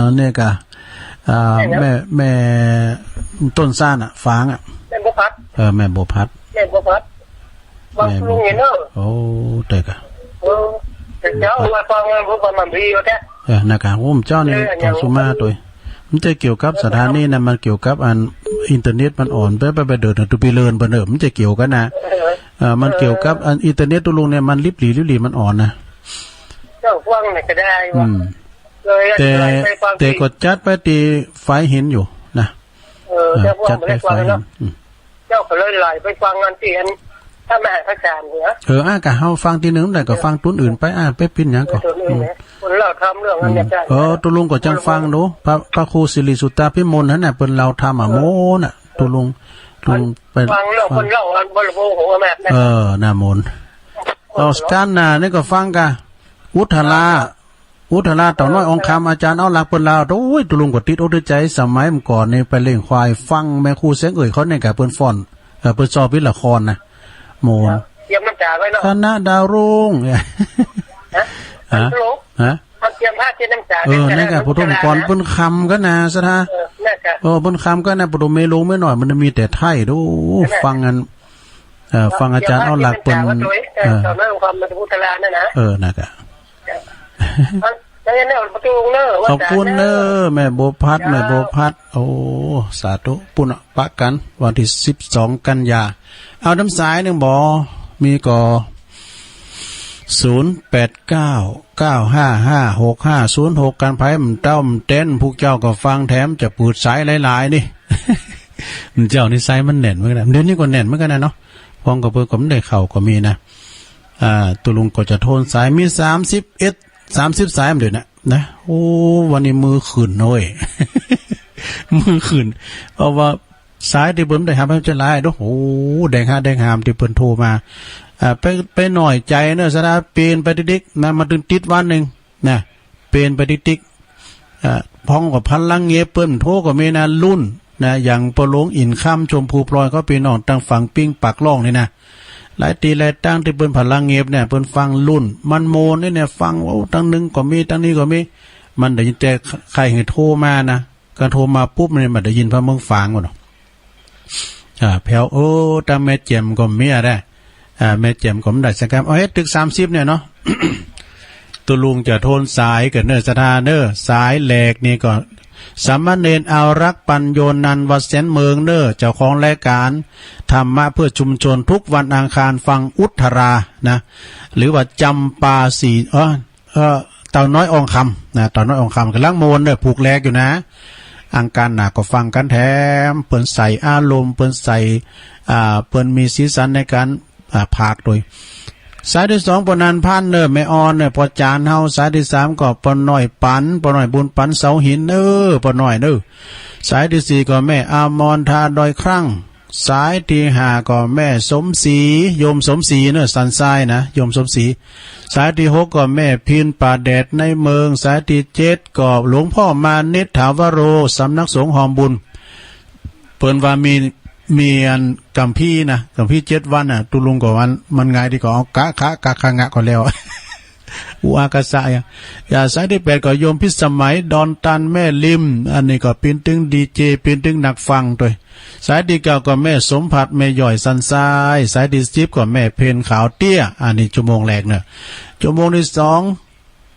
อ เนี่ยกะ อ่า แม่ แม่ แม่ต้นซ่านอ่ะ ฝางอ่ะ แม่บัวผัด เออ แม่บัวผัด แม่บัวผัด วัง แม่บัวผัด ตุ๊ลุงเห็นเนาะ โอ้ แต่กะ เออ แต่เจ้ามาฟังงานพวกมันมันดีอยู่แท้ เออ นะกะ โอ้ เจ้านี่ เออ ต้องสุมาตัว มันจะเกี่ยวกับสถานีนะ มันเกี่ยวกับอันอินเทอร์เน็ตมันอ่อน ไป ไป ไปเดินนะ ตุ๊ปีเลินไปเนอะ มันจะเกี่ยวกั๋นนะ เออ เอ่อ มันเกี่ยวกับอันอินเทอร์เน็ตตุ๊ลุงเนี่ย มันลิบหลี ลิบหลี มันอ่อนนะ เจ้าฟังไหนก็ได้วะ อืม เลย แต่ เลยไปฟัง แต่ก็จัดไปตี้ฝายหินอยู่นะ เออ เออ เจ้าฟัง จัดไป บ่ได้ฟัง ฝายหิน เนาะ อืม เจ้าก็เลยไหลไปฟังอันตี้อัน ถ้าแม่พระอาจ๋ารย์เหรอ เออ อ่ะ กะเฮาฟังตี้นึ่งได้ก็ฟังตุ๊นอื่นไป อ่ะ ไปปิ้นหยังก็ เออ ตุ๊นอื่น อืม เนี่ย คนเล่าธรรมเรื่องอันเนี้ย อืม ได้ เออ ตุ๊ลุงก็จังฟังดู พระ พระครูสิริสุตตาภิมลหั้นน่ะ เปิ้นเล่าธรรมอ่ะ เออ โมน่ะ ตุ๊ลุง ตุ๊ลุงไป ฟังเรื่อง ฟัง คนเล่าอันบริโภคหัวแม่นะ เออ น่ะ โมน เออ เอา สการหน้านี่ก็ฟังกะ อุทรา อุทราเต่าน้อยอองคำ อาจ๋ารย์เอาหลักเปิ้นเล่า โอ้ย ตุ๊ลุงก็ติดอกติดใจ๋ สมัยเมื่อก่อนนี่ไปเลี้ยงควาย ฟังแม่ครูแสงเอ่ยเขาเนี่ยกะ เปิ้นฟ้อน เอ่อ เปิ้นซ้อมพิณละครนะ โมน เตรียมน้ำตาไว้เนาะ คณะดาวรุ่ง ฮะ ฮะ ฮัลโหล ฮะ มันเตรียมผ้าเช็ดน้ำตา เออ ไว้ นั่นกะ พุทธมกร เปิ้นคำกั๋นนะ สถา เออ นั่นกะ เออ เปิ้นคำกั๋นนะ ปฐมเมลงไม่หน่อย มันมีแต่ไทย ดู นั่นแหละ ฟังอัน เอ่อ ฟังอาจ๋ารย์เอาหลักเปิ้น เตรียมผ้าเช็ดน้ำตาไว้ด้วย เออ เออ เต่าน้อยอองคำ มันจะพุทธลานั่นนะ เออ นั่นกะ แล้วเนี่ยประตูเนอะ ขอบคุณเนอะ แม่บัวผัด เจ้า แม่บัวผัด โอ้ สาธุ ปุ้นน่ะ ปะกั๋น วันตี้สิบสองกันยา เอาน้ำสายนึ่งบ่ มีก่อ ศูนย์แปดเก้า เก้าห้าห้า หกห้าศูนย์หก กัน ไผบ่เต้นบ่เต้น พวกเจ้าก็ฟังแถมจะเปิดสายหลายๆ นี่ เจ้านี่สายมันแน่นเหมือนกั๋นนะ เดี๋ยวนี้ก็แน่นเหมือนกั๋นนะเนาะ ฟ้องกับเปิ้นก็บ่ได้เข้าก็มีนะ อ่า ตุ๊ลุงก็จะโทนสาย มีสามสิบเอ็ด สามสิบสายมันเดี๋ยวนะ นะ โอ้ วันนี้มือขึ้นเว้ย มือขึ้น เพราะว่าสายตี้เปิ้นได้หับ มันจะหลายเนาะ โอ้ แดงฮะ แดงหามตี้เปิ้นโทรมา อ่า ไป ไปหน่อยใจ๋เนอะ สถา เปลี่ยนไปติ๊กๆ นะ มาตึงติดวันนึ่งนะ เปลี่ยนไปติ๊กๆ อ่า พ้องกับพลังเงียบเปิ้นโทรก็มีนะ ลุ่น นะ อย่างป้อหลวงอินคำ ชมพูพลอย เขาปี้น้องตังฝั่งปิ้งปากล่องนี่นะ หลายตี้หลายตังตี้เปิ้นพลังเงียบเนี่ย เปิ้นฟังลุ่น มันโมนนี่เนี่ย ฟัง โอ้ ตังนึ่งก็มี ตังนี้ก็มี มันได้ยินแต่ใค่หื้อโทรมานะ ก็โทรมาปุ๊บเนี่ย มันได้ยินพระเมืองฝางหมดเนาะ อ่า แผว โอ้ ตังแม่แจ่มก็มีอะนะ อ่า แม่แจ่มก็บ่ได้สักกำ เอาเฮ็ดตึกสามสิบเนี่ยเนาะ ตุ๊ลุงจะโทนสายกั๋นเนอะ สถาเนอะ สายแรกนี่ก็ สามเณรอารักษ์ ปัญโญนันท์ วัดแสนเมืองเนอะ เจ้าของรายการธรรมะเพื่อชุมชน ทุกวันอังคารฟังอุทรานะ หรือว่าจำปาสี เออ เอ่อ เต่าน้อยอองคำนะ เต่าน้อยอองคำก่ำลังโมนเนอะ ผูกแหลกอยู่นะ อังคารหน้าก็ฟังกั๋นแถม เปิ้นใส่อารมณ์ เปิ้นใส่ อ่า เปิ้นมีสีสันในก๋าน อ่า พากย์โดย สายตี้สอง ป้อนันท์ พันธุ์เนอะ แม่อ่อนเนอะ ป้อจ๋ารย์เฮา สายตี้สามก็ป้อน้อยปัน ป้อน้อยบุญปัน เสาหินเนอะ ป้อน้อยเนอะ สายตี้สี่ก็แม่อมร ทาดอยครั้ง สายตี้ห้าก็แม่สมศรี โยมสมศรีเนอะ สันทรายนะ โยมสมศรี สายตี้หกก็แม่พินป่าแดดในเมือง สายตี้เจ็ดก็หลวงพ่อมานิชถาวโร สำนักสงฆ์ฮอมบุญ เปิ้นว่ามี มีอันกัมภีร์นะ กัมภีร์เจ็ดวันน่ะ ตุ๊ลุงก็ว่ามัน มันไงดีก็เอากะขะ กะขะงะก็แล้ว อุอากาสะ อย่า อย่า สายตี้แปดก็โยมพิสมัย ดอนตัน แม่ริม อันนี้ก็เป๋นตึงดีเจ เป๋นตึงนักฟังตวย สายตี้เก้าก็แม่สมผัส แม่หย้อยสันทราย สายตี้สิบก็แม่เพ็ญขาวเตี้ย อันนี้ชั่วโมงแรกเนอะ ชั่วโมงตี้สอง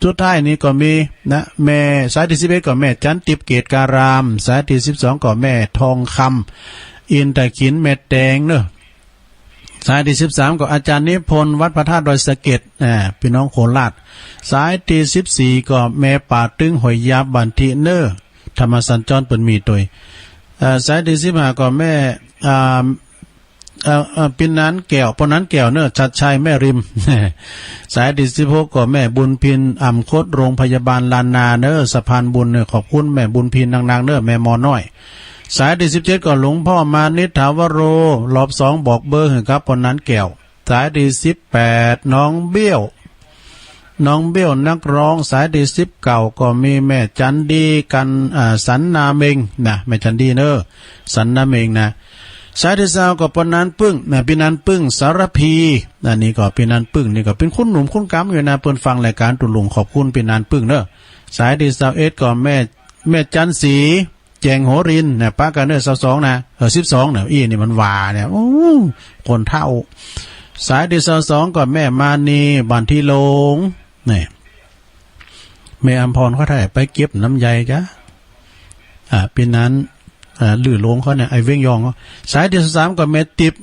สุดท้ายนี่ก็มีนะ แม่ สายตี้สิบเอ็ดก็แม่จันทร์ทิพย์เกตการาม สายตี้สิบสองก็แม่ทองคำ อินทขิน แม่แตงเนอะ สายตี้สิบสามก็อาจารย์นิพนธ์ วัดพระธาตุดอยสะเก็ด อ่า ปี้น้องโคราช สายตี้สิบสี่ก็แม่ป่าตึง ห้วยยาบ บ้านทิเนอร์ ธรรมสัญจรเปิ้นมีตวย เอ่อ สายตี้สิบห้าก็แม่ อ่า เอ่อ เอ่อ ปี้นันแก้ว ป้อนันแก้วเนอะ ชัดชัย แม่ริม สายตี้สิบหกก็แม่บุญพิน อ่ำคด โรงพยาบาลล้านนาเนอะ สะพานบุญเนอะ ขอบคุณแม่บุญพินนักๆ เนอะ แม่หมอน้อย สายตี้สิบเจ็ดก็หลวงพ่อมานิชถาวโร รอบสองบอกเบอร์หื้อกับป้อนันแก้ว สายตี้สิบแปด น้องเบี้ยว น้องเบี้ยวนักร้อง สายตี้สิบเก้าก็มีแม่จันดีกัน อ่า สันนาเม็งนะ แม่จันดีเนอะ สันนาเม็งนะ สายตี้ซาวก็ป้อนันปึ้งนะ ปี้นันปึ้ง สารภี อันนี้ก็ปี้นันปึ้งนี่ก็เป๋นคนหนุ่มคนก๋ำอยู่นะ เปิ้นฟังรายก๋านตุ๊ลุง ขอบคุณปี้นันปึ้งเนอะ สายตี้ซาวเอ็ดก็แม่ แม่จันสี แจ้งโหรินทร์นะ ปะกั๋นเนอะ ซาวสองนะ เออ สิบสองนะ อี้นี่มันหว่าเนี่ย โอ้ คนเฒ่า สายตี้ซาวสองก็แม่มานี บ้านทิโลง นี่ แม่อำพรเขาถ่ายไปเก็บน้ำใยจ้ะ อ่า ปี้นัน อ่า ลือโลงเขาเนี่ย ไอ้เว้งยองเขา สายตี้ซาวสามก็แม่ติ๊บ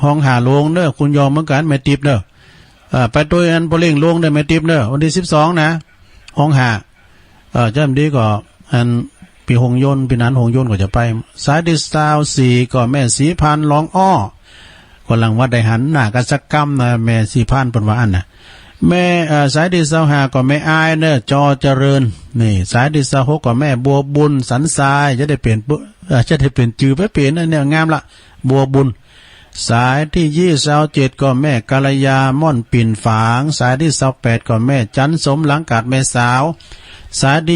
ห้องห้าโลงเนอะ คุณยองเหมือนกั๋น แม่ติ๊บเนอะ อ่า ไปตวยอันป้อเล้งโลงเนอะ แม่ติ๊บเนอะ วันตี้สิบสองนะ ห้องห้า เอ่อ จ้ำดีก็ อัน ปี้หงยนต์ ปี้นันหงยนต์ก็จะไป สายตี้ซาวสี่ก็แม่ศรีพันธ์ ร้องอ้อ ก่อนหลังว่าได้หันหน้ากั๋นสักกำนะ แม่ศรีพันธ์เปิ้นว่าอั้นนะ แม่ เอ่อ สายตี้ซาวห้าก็แม่อายเนอะ จอเจริญ นี่ สายตี้ซาวหกก็แม่บัวบุญ สันทราย จะได้เปลี่ยนเปิ้น เอ่อ จะได้เปลี่ยนจื่อไปเป๋นอันเนี่ย งามละ บัวบุญ สายตี้ยี่ซาวเจ็ดก็แม่กัลยา ม่อนปิ่นฝาง สายตี้ซาวแปดก็แม่จันสม หลังกาดแม่สาว สายตี้